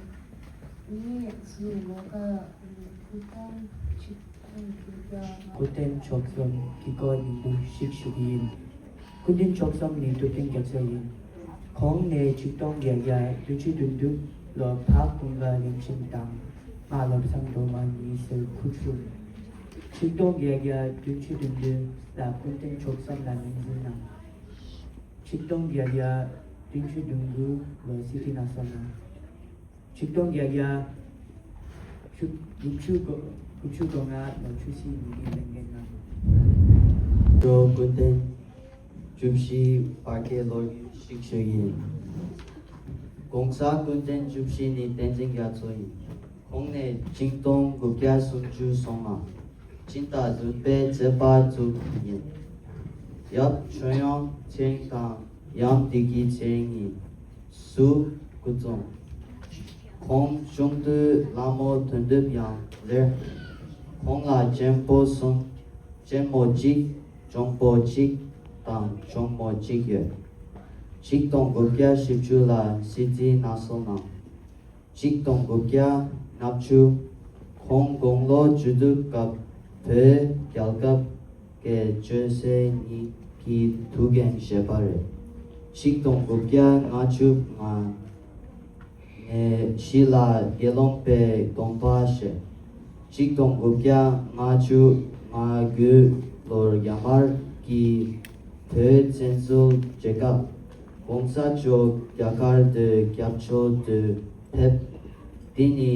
ངས་ཚུར་ལོ་ཀ་ཆིག་སྟོང་བརྒྱད་བརྒྱ། ཀུན་བསྟན་མཆོག་གསུམ་གྱི་སྐོར་ཡིན་འདུག་ཞིག་ཞུ་གི་ཡིན། ཀུན་མཁྱེན་མཆོག་གསུམ་ནི་ཐུབ་བསྟན་རྒྱ་མཚོ་ཡིན། ཁོང་ནི་ཆིག་སྟོང་བརྒྱད་བརྒྱ་བདུན་ཅུ་དོན་བདུན་ལོར་འཕགས་ཀུན་དགའ་རིན་ཆེན་དང་ མ་བློ་བཟང་སྒྲོལ་མ་ཉི་ཟེར་ཁུ་ཆུ། ཆིག་སྟོང་བརྒྱད་བརྒྱ་བདུན་ཅུ་དོན་བདུན་ལ་ཀུན་བརྟེན་མཆོག་གསུམ་ལ་མིང་འཛིན་གནང་། ཆིག་སྟོང་བརྒྱད་བརྒྱ་བདུན་ཅུ་དོན་དགུ་ལོ་སྲིད་ཁྲི་མནའ་གསོལ་གནང་། ཆིག་སྟོང་བརྒྱད་བརྒྱ་དགུ་བཅུ་དགུ་བཅུ་གོ་ལྔ་ལོ་ཆུ་སྲིན་ཉིན་གྱི་ལས་འགན་གནང་། འགྲོ་ཀུན་བརྟེན་བཅུ་བཞི་བར་བརྒལ་ལོ་རྒྱུས་ཤིག་ཞུ་ཡིན། ༸གོང་ས་ཀུན་བརྟེན་བཅུ་བཞི་ནི་བསྟན་འཛིན་རྒྱ་མཚོ་ཡིན། ཁོང་ནི་ཆིག་སྟོང་དགུ་བརྒྱ་སུམ་ཅུ་སོ་ལྔ། སྤྱི་ཟླ་བདུན་པའི་ཚེས་པ་བཙུགས་ཡིན། ཡབ་ཆོས་དབྱངས་ཚེ་རིང་དང་ཡུམ་བདེ་སྐྱིད་ཚེ་རིང་ཡིན། ཟུར་སྐུ་གཙང་། ཁོང་ཆུང་དུས་ལྷ་མོ་དོན་གྲུབ་ཡང་ལེར། ཁོང་ལ་གཅེན་པོ་གསུམ། གཅེན་མོ་གཅིག་གཅུང་པོ་གཅིག་དང་གཅུང་མོ་གཅིག་ཡོད། ཆིག་སྟོང་དགུ་བརྒྱ་བཞི་བཅུ་ལ་སྲིད་རྩེའི་མནའ་གསོལ་གནང་། ཆིག་སྟོང་དགུ་བརྒྱ་ལྔ་བཅུ། ཁོང་དགུང་ལོ་བཅུ་དྲུག་སྐབས་བོད་རྒྱལ་ཁབ་ཀྱི་སྤྱོད་སའི་གཉིས་ཀྱི་དུས་འགན་བཞེས་པ་རེད། ཆིག་སྟོང་དགུ་བརྒྱ་ལྔ་བཅུ་ང་ནས་བཞི་ལ་དགེ་སློང་པའི་སྡོམ་པ་བཞེས། ཆིག་སྟོང་དགུ་བརྒྱ་ལྔ་བཅུ་ང་དགུ་ལོར་རྒྱ་དམར་གྱིས་བོད་བཙན་འཛུལ་བྱེད་སྐབས་༸གོང་ས་མཆོག་རྒྱ་གར་དུ་སྐྱབས་བཅོལ་དུ་ཕེབས། འདི་ནི་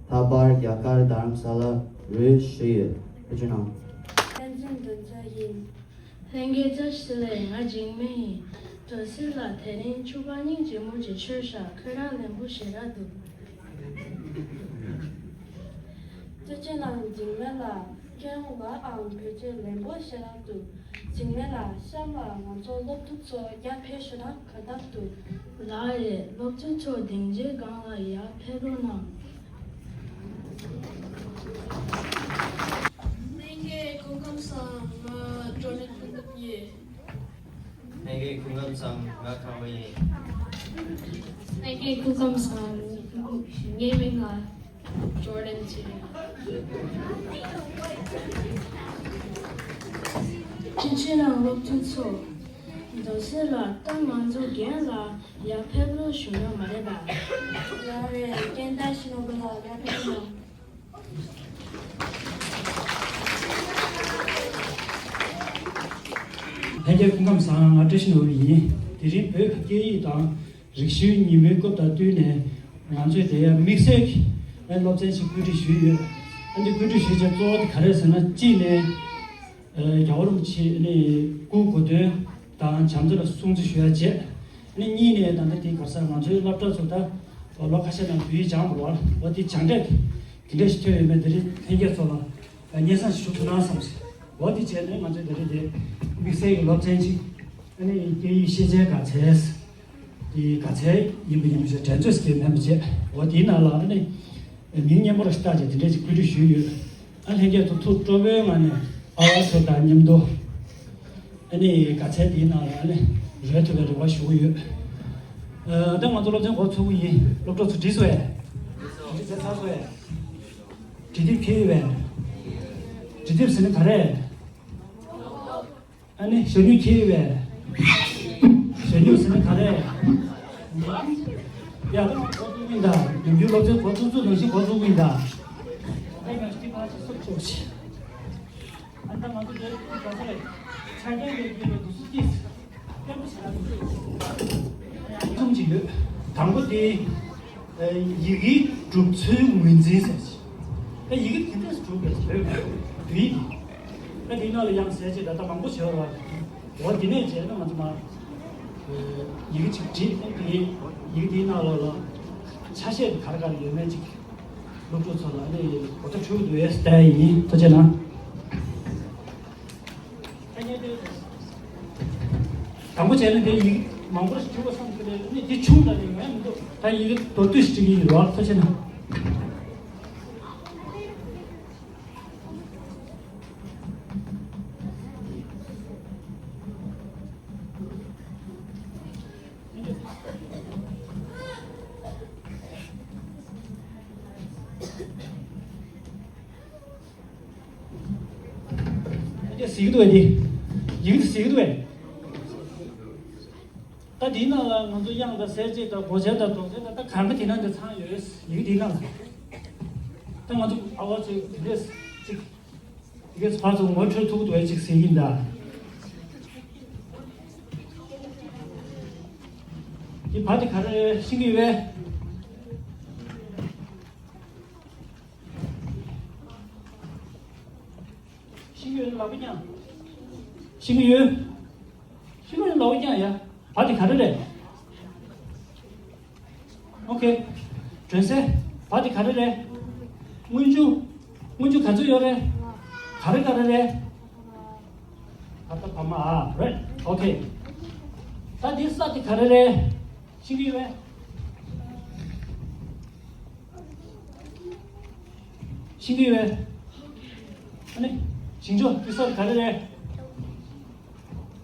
ད་བར་རྒྱ་གར་རྡ་རམ་ས་ལ་རུ་བཞུགས་ཡོད། ཐུགས་རྗེ་གནང་། བསྟན་འཛིན་དོན་མཛད་ཡིན། ལྷན་རྒྱས་བཀྲ་ཤིས་བདེ་ལེགས། ང་འཇིགས་མེད་ཡིན། དོན་གཟིགས་ལགས་དེ་རིང་ཕྱུ་པ་སྙིང་རྗེ་མོ་ཅིག་མཆོད་ཤག་ཁོས་རང་ལན་པོ་ཞེ་དྲག་འདུག་ཐུགས་རྗེ་གནང་། འཇིགས་མེད་ལགས་ཁྱེད་རང་ལ་ཨང་བོད་ཆས་ལན་པོ་ཞེ་དྲག་འདུག་འཇིགས་མེད་ལགས་གཤམ་ལ་ང་ཚོ་སློབ་ཕྲུག་ཚོ་རྒྱ་ཕེབས་ཞུ་དང་ག་དག་འདུག་ལགས་རེད། སློབ་ཕྲུག་ཚོ་སྡིངས་ཆའི་སྒང་ལ་ཡར་ཕེབས་རོགས་གནང་། ལྷན་རྒྱས་སྐུ་ཁམས་བཟང་། ང་ཀྲོ་ནན་ཕུན་ཚོགས་ཡིན། ལྷན་རྒྱས་སྐུ་ཁམས་བཟང་། ང་ཁམས་པ་ཡིན། ལྷན་རྒྱས་སྐུ་ཁམས་བཟང་། ངའི་མིང་ལ་ཇོར་ཌན་ཟེར། ཐུགས་རྗེ་གནང་། སློབ་ཕྲུག་ཚོ། དོན་གཟིགས་ལགས་ད་ང་ཚོ་རྒན་ལགས་ཡར་ཕེབས་རོགས་ཞུ་ཡོད་མ་རེད་པ། ཡ་རེད། རྒན་བཀྲ་ཤིས་ནོར་བུ་ལགས་ཡར་ཕེབས་རོགས་གནང་། ལྷན་རྒྱས་སྐུ་ཁམས་བཟང་། ང་བཀྲ་ཤིས་ནོར་བུ་ཡིན། དེ་རིང་བོད་ཀྱི་སྐད་ཡིག་དང་རིག་གཞུང་ཉིན་མོའི་སྐབས་དང་བསྟུན་ནས་ང་ཚོས་དེ་ཡང་དམིགས་བསལ་གྱི་སློབ་ཚན་ཞིག་བཀོད་སྒྲིག་ཞུས་ཡོད། ཨ་འདི་བཀོད་སྒྲིག་ཞུས་བྱས་གཙོ་བོ་དེ་ག་རེ་ཟེར་ན། གཅིག་ནས་རྒྱལ་བ་རིན་པོ་ཆེ་ནི་སྐུའི་གོ་སྟོན་དང་བྱམས་བརྩེ་ལ་སྲུང་བརྩི་ཞུ་ཡ་བྱས། ནི་གཉིས་ནས་ད་ལྟ་དེ་ག་ས་ང་ཚོའི་སློབ་གྲྭ་ཚོ་ད་ལོ་ཁ་ཤས་ནང་བོད་ཡིག་སྦྱངས་པ་རེད་བ། འོ་དེ་སྦྱངས་འབྲས་དེ་འདྲ་ཞིག་ཐོན་ཡོད་མེད་དེ་རིང་ལྷན་རྒྱས་ཚོ་ལ་སྙན་སེང་ཞུ་ཐུབ་ན་བསམ་སོང་། འོ་དེ་བྱས་ནས་ང་ཚོས་དེ་རིང་དེ་དམིགས་བསལ་གྱི་སློབ་ཚན་ཅིག་ཨ་ནི་སྐད་ཡིག་ཤེས་བྱའི་དགའ་ཚལ། དེའི་དགའ་ཚལ་ཡིན་པ་ཡིན་པ་ཞིག་འགྲན་རྩོད་ཟེར་མཁན་མེད་པ་བྱས། འོ་དེའི་ནང་ལ་ཨ་ནི་མིང་སྙན་པོ་ར་ཞིག་བཏགས་བྱས་དེ་འདྲས་ཅིག་བཀོད་སྒྲིག་ཞུས་ཡོད། ཨ་ལྷན་རྒྱས་ཚོ་ཐུགས་སྤྲོ་པོའི་ངང་ནས་ཨ་བ་ཚོ་དང་མཉམ་དུ་ཨ་ནི་དགའ་ཚལ་དེའི་ནང་ལ་ཨ་ནི་རོལ་ཐུབ་པའི་རེ་བ་ཞུ་གི་ཡོད། ཨ་ད་ང་ཚོ་སློབ་ཚན་འགོ་ཚུགས་ཀྱི་ཡིན། སློབ་གྲོགས་ཚོ་བྲིས་སོང་ངས། བྲིས་ཚར་སོང་ངས། འབྲི་དེབ་འཁྱེར་ཡོད་པས། འབྲི་དེབ་ཟེར་ན་ག་རེ། ཨ་ནི་ཞ་སྨྱུག་འཁྱེར་ཡོད་པས། ཞ་སྨྱུག་ཟེར་ན་ག་རེ། ཡ་ད་ང་འགོ་བཙུགས་ཀྱི་ཡིན་ད། ནམ་རྒྱུན་སློབ་ཚན་འགོ་བཙུགས་ཚུལ་ནང་བཞིན་འགོ་བཙུགས་ཀྱི་ཡིན་ད། ད་ང་ཅིག་ཕར་ཅིག་སོབ་ཆོག་ཅིག་ཨ་ད་ང་ཚོ་འདིར་ག་ས་རེད། ཆ་རྐྱེན་ལས་བརྒྱུད་པའི་དུས་སུ་སྐྱིད་བརྟན་པོ་ཞིག་ལ་འདུག་གསུམ་ཅིག་ཡོད། དང་པོ་དེ། ཡི་གེའི་གྲུབ་ཚུལ་ངོས་འཛིན་ཟེར་ཅིག་ད་ཡི་གེ་དེ་འདྲས་སུ་གྲུབ་པའི་བོད་བོད་ཡིག་ད་དེའི་ནང་ལ་ཡང་ཟེར་ཅིག་ད་ལྟ་མང་པོ་བྱས་པ་རེད། འོ་དེ་ནས་བྱས་ན་ང་ཚོ་མ་ཡི་གེ་ཅིག་བྲིས་ནས་དེ་ཡི་གེ་དེའི་ནང་ལ་ལ་ཆ་ཤས་དེ་ག་རེ་ག་རེ་ཡོད་མེད་ཅིག་སློབ་ཕྲུག་ཚོ་ལ་ནི་གོ་བརྡ་འཕྲོད་འདུག་ཨེ་ལྟ་ཡིན། ཐུགས་རྗེ་གནང་། དང་པོ་བྱས་ན་དེ་ཡིག་མང་པོ་ཞིག་བྲིས་པ་བསམ་གྱི་རེད། ནི་དེ་ཆུང་དྲགས་ནས་ཡོང་ཡ་མི་འདུག་ད་ཡིག་མདོར་བསྡུས་ཤིག་བྲིས་ཀྱི་ཡིན་རོགས། ཐུགས་རྗེ་གནང་། ཨ་ཅེ་གཟིགས་འདུག་ཨེ། འདི་ཡིག་འདི་གཟིགས་འདུག་ཨེ། ད་འདིའི་ནང་ལ་ང་ཚོ་དབྱངས་དང་གསལ་བྱེད་དང་གོ་ཆེན་དང་རྡོག་ཆེན་དང་ད་གང་ག་དེ་ནང་དུ་ཚང་ཡོད། ཡིག་འདིའི་ནང་ལ། ད་ང་ཚོ་ཨ་བ་ཚོས་དེ་འདྲས་ཅིག་དེ་གས་ཕར་ཚུར་ངོ་འཕྲོད་ཐུབ་འདུག་ཅིག་ཟེར་གྱིན་གདའ། འདི་བ་དེ་ག་རེ་རེད། ཤེས་ཀྱི་ཡོད་པས། ཤེས་ཀྱི་ཡོད་ལག་པ་བརྐྱངས། ཤེས་ཀྱི་ཡོད། ཤེས་ཀྱི་ཡོད་ལག་པ་བརྐྱངས་ཡ། བ་དེ་ག་རེ་རེད། ཨོ་ཁེ། སྒྲོན་གསལ། བ་དེ་ག་རེ་རེད། སྔོན་འཇུག་སྔོན་འཇུག་ག་ཚོད་ཡོད་རེད། ག་རེ་ག་རེ་རེད། ད་ལྟ་བ་མ་ཨ་རེད། ཨོ་ཁེ། ད་འདི་ས་དེ་ག་རེ་རེད། ཤེས་ཀྱི་ཡོད་པས། ཤེས་ཀྱི་ཡོད་པས། ཨ་ནི། བྱིང་ཆུབ་འདི་ས་དེ་ག་རེ་རེད།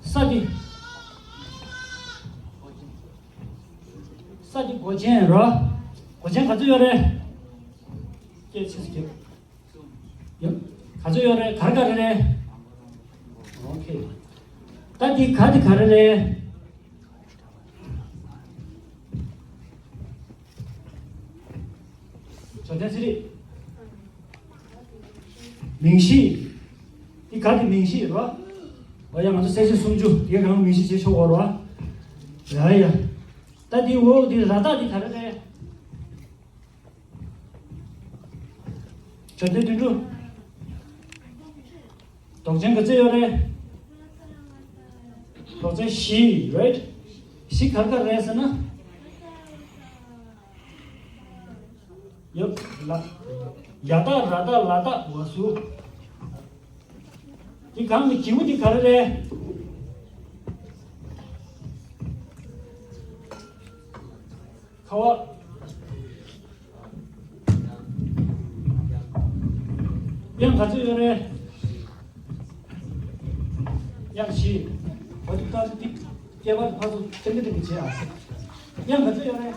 ས་དེ། ས་དེ་མགོ་ཅན་རོ། མགོ་ཅན་ག་ཚོད་ཡོད་རེད། སྐད་ཆེ་ཙམ་རྒྱབ། ཡོད། ག་ཚོད་ཡོད་རེད། ག་རེ་ག་རེ་རེད། ཨོ་ཁེ། ད་འདི་ག་དེ་ག་རེ་རེད། བྱང་ཆུབ་སེམས་རིག་མིང་གཞི། འདི་ག་དེ་མིང་གཞི་རོ། ཨོ་ཡ་ང་ཚོ་གསལ་བྱེད་སུམ་ཅུ་དེ་གང་མིང་གཞི་བྱེད་ཆོག་གོ་རོ། ཡ་ཡ། ད་འདི་འོག་འདི་ར་བཏགས་འདི་ག་རེ་རེད། བྱང་ཆུབ་དོན་གྲུབ། འདོགས་ཅན་ག་ཚོད་ཡོད་རེད། འདོགས་ཅན་བཞི་རེད། བཞི་ག་རེ་ག་རེ་རེད་ཟེར་ན། ཡོད་ལ། ཡ་བཏགས་ར་བཏགས་ལ་བཏགས་འོ་སུ། འདི་གང་གི་གི་མུ་འདི་ག་རེ་རེད། ཁ་བ། དབྱངས་ག་ཚོད་ཡོད་རེད། དབྱངས་བཞི། འོ་དེ་ལྟར་འདི་སྐྱེ་བ་ཕར་ཚུར་ཏན་ཏན་ཏན་ཏན་བྱེད་ཨ། དབྱངས་ག་ཚོད་ཡོད་རེད།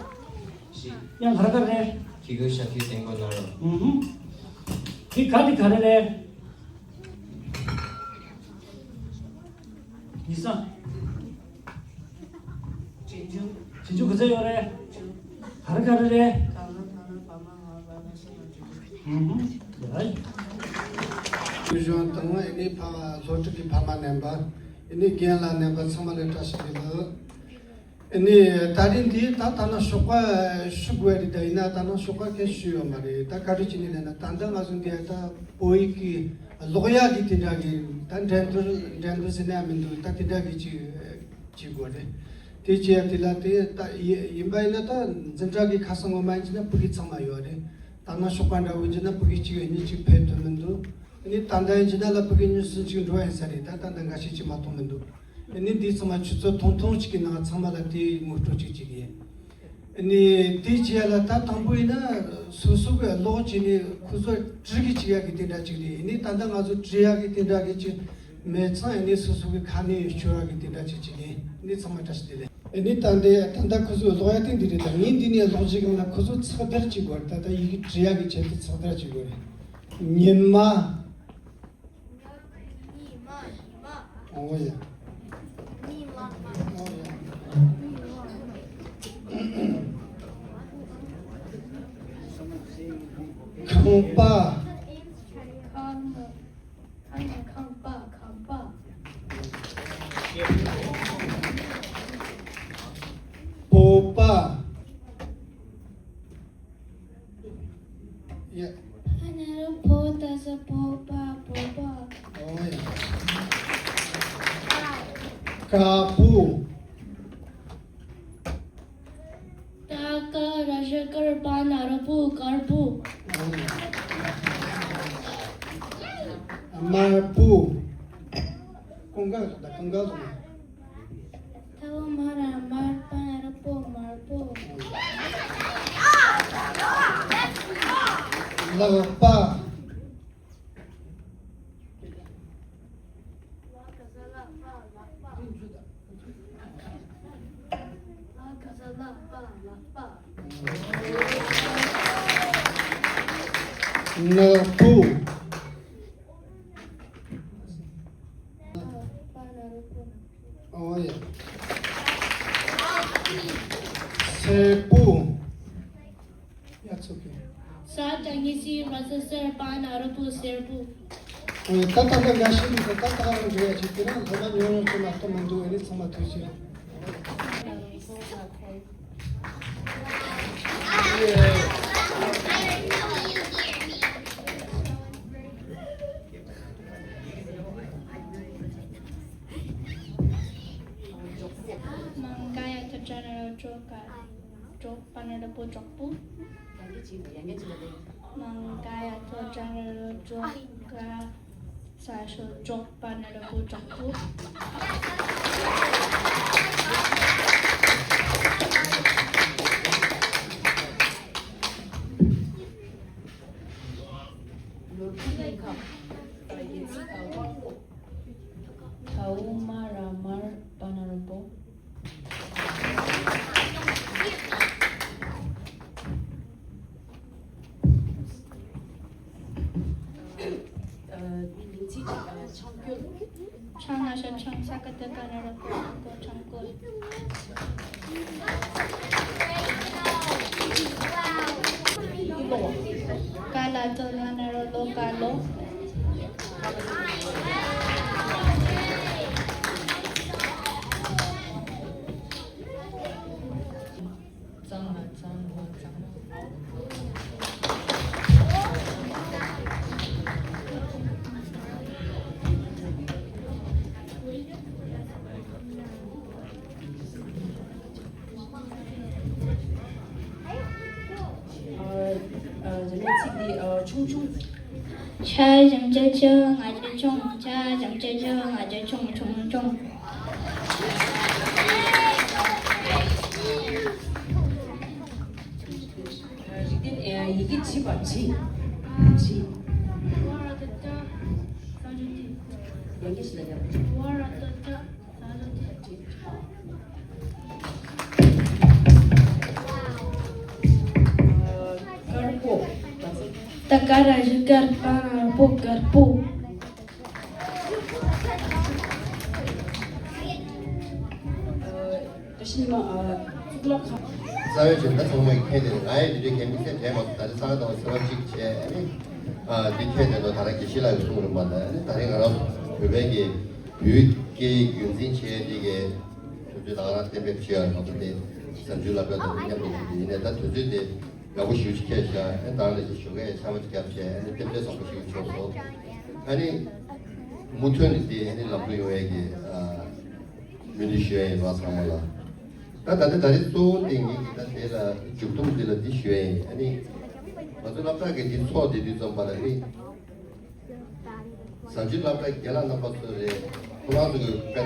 དབྱངས་ག་རེ་ག་རེ་རེད། གི་གུ་ཞབས་ཀྱུ་ཏིང་གོ་ན་རོ། ཨུ་ཧུ། འདི་ག་འདི་ག་རེ་རེད། ཡིག་ཚང་། བྱིན་ཆུ། བྱིན་ཆུ་ག་ཚོད་ཡོད་རེད། ག་རེ་ག་རེ་རེད། ཨུ་ཧུ། ཡ། གཞུང་དང་ཨེ་ནི་ཕ་སློབ་ཕྲུག་གི་ཕ་མ་རྣམ་པ། ཨེ་ནི་རྒན་ལགས་རྣམ་པ་ཚང་མ་ལ་བཀྲ་ཤིས་བདེ་ལེགས། ཨེ་ནི་ད་རིང་འདི་ད་ད་ནང་ཞོགས་པ་ཞུ་དགོས་རེད། ད་ཡིན་ན་ད་ནང་ཞོགས་པ་སྐད་ཞུ་ཡོད་མ་རེད། ད་ག་རེ་བྱས་ནས་ལབ་ན་ད་ལྟ་ང་ཚོ་འདི་ད་བོད་ཡིག་གི་ཀློག་ཡག་གི་དེ་འདྲ་གི་ད་འགྲན་བསྡུར་འགྲན་བསྡུར་ཟེར་ན་ཡང་མི་འདུག་ད་དེ་འདྲ་གི་ཅིག་བྱེད་དགོས་རེད། དེ་བྱས་ཡ་དེ་ལ་དེ་ད་ཡི་ཡིན་པ་ཡིན་ན་ད་འཛིན་གྲྭ་གི་ཁ་སང་ངོ་མ་ཡིན་ན་ཕྲུ་གུ་ཚང་མ་ཡོད་རེད། ད་ནང་ཞོགས་པ་འདྲ་བོ་ཡིན་ན་ཕྲུ་གུ་གཅིག་གཉིས་གཅིག་ཕེབས་ཐུབ་མི་འདུག་ཨ་ནི་ད་ལྟ་ཡིན་ན་ལ་ཕྲུ་གུ་ཉི་ཤུ་ཅིག་འགྲོ་ཡིན་ས་རེད། ད་ད་ལྟ་འགའ་ཤས་ཅིག་མ་གཏོགས་མི་འདུག་ཨ་ནི་འདི་ཚང་མ་ཆུ་ཚོད་ཐུང་ཐུང་ཅིག་གི་ནང་ཚང་མ་ལ་དེ་ངོ་སྤྲོད་ཅིག་བྱེད་ཀྱི་ཡིན། ཨ་ནི་དེ་བྱས་ལ་ད་དང་པོ་ཡིན་ན་སོ་སོ་གི་ཀློག་བྱས་ནས་ཁོ་ཚོ་བྲི་གི་བྱེད་ཡག་གི་དེ་འདྲ་ཅིག་རེད། ཨ་ནི་ད་ལྟ་ང་ཚོ་བྲི་ཡག་གི་དེ་འདྲ་གི་ཅིག་མེད་ཙང་། ཨ་ནི་སོ་སོ་གི་ཁ་ནས་ཤོད་ཡག་གི་དེ་འདྲ་ཅིག་བྱེད་ཀྱི་ཡིན། ཨ་ནི་ཚང་མ་བཀྲ་ཤིས་བདེ་ལེགས། ཨ་ནི་ད་འདི་ད་ལྟ་ཁོ་ཚོ་ཀློག་ཡག་དེ་འདི་རེད། ད་ངས་འདི་ནས་ཀློག་བྱེད་གི་ཡིན་ན་ཁོ་ཚོ་ཚགས་དར་བྱེད་དགོས་རེད། ད་ལྟ་ཡི་གེ་བྲི་ཡག་གི་ཆེད་དུ་ཚགས་དར་བྱེད་དགོས་རེད། ཉི་མ། ཉི་མ། ཉི་མ། ཨོ་ཡ། ཉི་མ། ཨོ་ཡ། ཁང་པ། ཁང་པ། ཁང་པ། ཁང་པ། སྤོབས་པ། ཡ། ཕ་ན་རོ་ཕོ་ཏ་ས་ཕོ་པ་ཕོ་པ། ཨོ་ཡ། དཀར་པོ། ཏ་ཀ་ར་ཤ་དཀར་པ་ན་རོ་པོ་དཀར་པོ། ཨོ་ཡ། དམར་པོ། ཀུན་དགའ་ད་ཀུན་དགའ་ཟེར། ཐ་བ་མ་ར་དམར་པ་ན་རོ་པོ་དམར་པོ། ལག་པ། ལ་ག་ས་ལག་པ་ལག་པ། ལ་ག་ས་ལག་པ་ལག་པ། ནག་པོ། ཨོ་ཡ། སེར་པོ། ཡ་ཚོགས་ཀྱི། ས་ཏ་ཉི་སི་ར་ས་ སེར་པ་ན་རོ་པོ་སེར་པོ། ཨོ་ད་ད་ད་འགའ་ཤས་ཀྱིས་ད་ད་ད་རང་འགྲོ་ཡ་ཅིག་དེ་རང་ལྷ་མ་ཉོ་རང་ཚོ་ལ་ལྟོ་མ་འདུག་ཨེ་ནི་ཚང་མ་ཐུགས་རྗེ་ཆེ། མང་ག་ཡ་ཐུ་ཅ་ན་རོ་ཅོ་ག་ཅོག་པ་ན་རོ་པོ་ཅོག་པུ། མང་ག་ཡ་ཐུ་ཅ་ན་རོ་ཅོ་ག་ས་ཤོ་ཅོག་པ་ན་རོ་པོ་ཅོག་པུ། ཐའུ་མ་ར་མར་པ་ན་རོ་པོ། མིང་ཚིག་ཅིག་ཆང་སྐྱོན། ཆང་ན་ཤ་ཆང་ས་ཀ་ཏི་ཀ་ན་རོ་ཀོ་ཀོ་ཆང་སྐྱོན། ཀ་ལ་ཏོ་ལ་ན་རོ་ལོ་ཀ་ལོ། གཙང་མ་གཙང་མ་གཙང་མ། ཨ་ཨ་རེ་ལ་ཚིག་འདི་ཨ་ཆུང་ཆུང་། ཆ་ཞབས་ཀྱུ་ཆུ་ང་རྒྱུད་ཆུང་། ཆ་ཞབས་ཀྱུ་ཆུ་ང་རྒྱུད་ཆུང་ཆུང་ཆུང་། རིགས་ལྡན་ཡི་གེ་བྲིས་པ་བྲིས། བྲིས། ཡང་བསྐྱར་ཞིག་ལ་ཡང་བྲིས། དཀར་པོ། ད་དཀར་ར་བཞི་དཀར་པ་ན་པོ་དཀར་པོ། བཀྲ་ཤིས་ཉི་མ། གཙུག་ལག་ཁང་། རྩ་བའི་བྱེད་སྒོ་ཚང་མ་ཡིས་ཁྱེད་དེ་ང་ཡི་འདི་འདྲའི་གལ་མི་སེམས་བྲལ་མ་ད་རེས་གསང་སྔགས་དང་འཚོ་བ་གཅིག་བྱས་ཨ་ནི། འདི་ཁྱེད་དེ་ནོ་ད་རང་དགེ་བཤེས་ལགས་ཀྱིས་གསུངས་རེད་མ་ད་ཨ་ནི་ད་རེས་ང་རང་བོད་པའི་གི་བོད་སྐད་ཡིག་རྒྱུན་འཛིན་བྱས་འདི་གའི་དུས་ཚོད་ད་ང་རང་གཏན་འབེབས་བྱས་ཡ་མ་གཏོགས་དེ་བྱང་ཆུབ་སློབ་གྲྭ་དང་མཉམ་དུ་བྱས་ཏེ་ཡིན་ནའི་ད་དུས་ཚོད་དེ་ཡག་པོ་ཞེ་པོ་ཅིག་ཁེལ་ཤག་ཨ་ནི་ད་ང་ལ་ཞིག་ཞོགས་ཀས་ཆར་པ་ཅིག་བརྒྱབ་བྱས་ཨ་ནི་རྟེན་འབྲེལ་བཟང་པོ་ཞིག་བྱུང་སོང་། ཨ་ནི་མུ་མཐུད་ནས་དེ་ཨ་ནི་ལམ་འགྲོ་ཡོང་ཡས་ཀྱི་སྨོན་འདུན་ཞུ་ཡས་ཡིན་རོགས་ཚང་མ་ལ། ད་ད་ལྟ་ད་རེས་གཙོ་བོ་དེ་ངེད་ཀྱི་ད་དེ་ལ་མཇུག་སྡོམ་འདི་ལ་འདི་ཞུ་ཡས་ཡིན། ཨ་ནི་ང་ཚོ་སློབ་གྲྭ་གི་འདི་ཚོགས་བསྡད་དུས་ཙམ་པ་ལ་ནི་བྱང་ཆུབ་སློབ་གྲྭ་རྒན་ལགས་རྣམ་པ་ཚོ་རེད། ཁོ་རང་ཚོ་གི་དཔེ་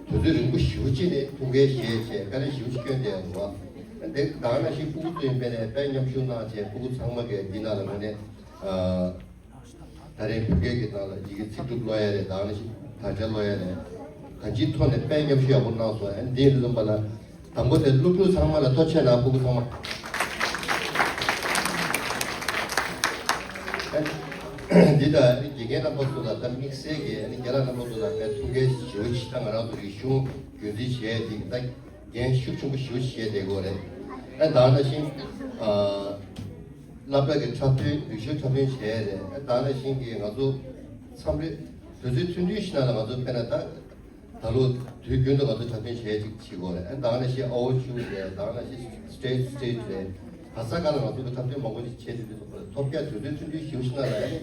དུས་ཚོད་རིང་པོ་ཞེ་པོ་ཅིག་ནས་ཐུགས་འགན་བཞེས་བྱས་དཀའ་ལས་ཞེ་པོ་ཅིག་བསྐྱོན་བསྡད་ཡོད་རེད་བ། དེ་ད་ག་ནང་བཞིན་སྤུ་གུ་ཚོ་ཡིན་པས་ནས་དཔེ་མཉམ་ཞུགས་གནང་བྱས་སྤུ་གུ་ཚང་མ་གིས་འདི་ནང་ལ་ངོས་ནས་ད་རེས་བོད་སྐད་ཀྱི་ནང་ལ་ཡི་གེ་ཚིག་གྲུབ་ཀློག་ཡ་རེད། ད་ག་ནང་བཞིན་དག་ཆ་ཀློག་ཡ་རེད། གང་ཅིའི་ཐོག་ནས་དཔེ་མཉམ་ཞུགས་ཡག་པོ་གནང་སོང་། ཨ་ནི་འདི་ཡིན་དུས་ཙམ་པ་ལ་དང་པོ་དེ་སློབ་ཕྲུག་ཚང་མ་ལ་ཐུགས་རྗེ་གནང་། སྤུ་གུ་ཚང་མ། ཨ་ནི་འདི་ལྟར་ཨ་ནི་དགེ་རྒན་རྣམ་པ་ཚོ་ལ་ད་དམིགས་བསལ་གྱི་ཨ་ནི་རྒན་ལགས་རྣམ་པ་ཚོ་ལ་ད་ཐུགས་འགན་ཞེ་པོ་ཅིག་ད་ང་རང་ཚོ་རིག་གཞུང་རྒྱུན་འཛིན་བྱས་ཏེ་ད་འགན་ཤུགས་ཆེན་པོ་ཞེ་པོ་ཅིག་བྱས་བསྡད་ཀྱི་ཡོད་རེད། ཨ་ནི་ད་ག་ནང་བཞིན་ཨ། སློབ་གྲྭ་གི་འཁྲབ་སྟོན་རིག་གཞུང་འཁྲབ་སྟོན་བྱས་རེད། ད་ག་ནང་བཞིན་གྱི་ང་ཚོ་མཚམས་རེ་དུས་ཚོད་ཐུང་ཐུང་ཞིག་ནང་ལ་ང་ཚོ་དཔེར་ན་ད་ད་ལོ་དུས་རྒྱུན་དུ་ང་ཚོ་འཁྲབ་སྟོན་བྱས་ཅིག་བྱེད་དགོས་རེད། ད་ག་ནང་བཞིན་ཨའོ་ཆུ་རེད། ད་ག་ནང་བཞིན་སི་ཊེ་ཇི་སི་ཊེ་ཇི་རེད། ག་ས་ག་ལ་ང་ཚོ་གི་འཁྲབ་སྟོན་མང་པོ་ཞིག་བྱས་ཏེ་དུས་ཚོད་ཐོབ་རྒྱ་དུས་ཚོད་ཐུང་ཐུང་ཞེ་པོ་ཞིག་ནང་ལ་ཨ་ནི་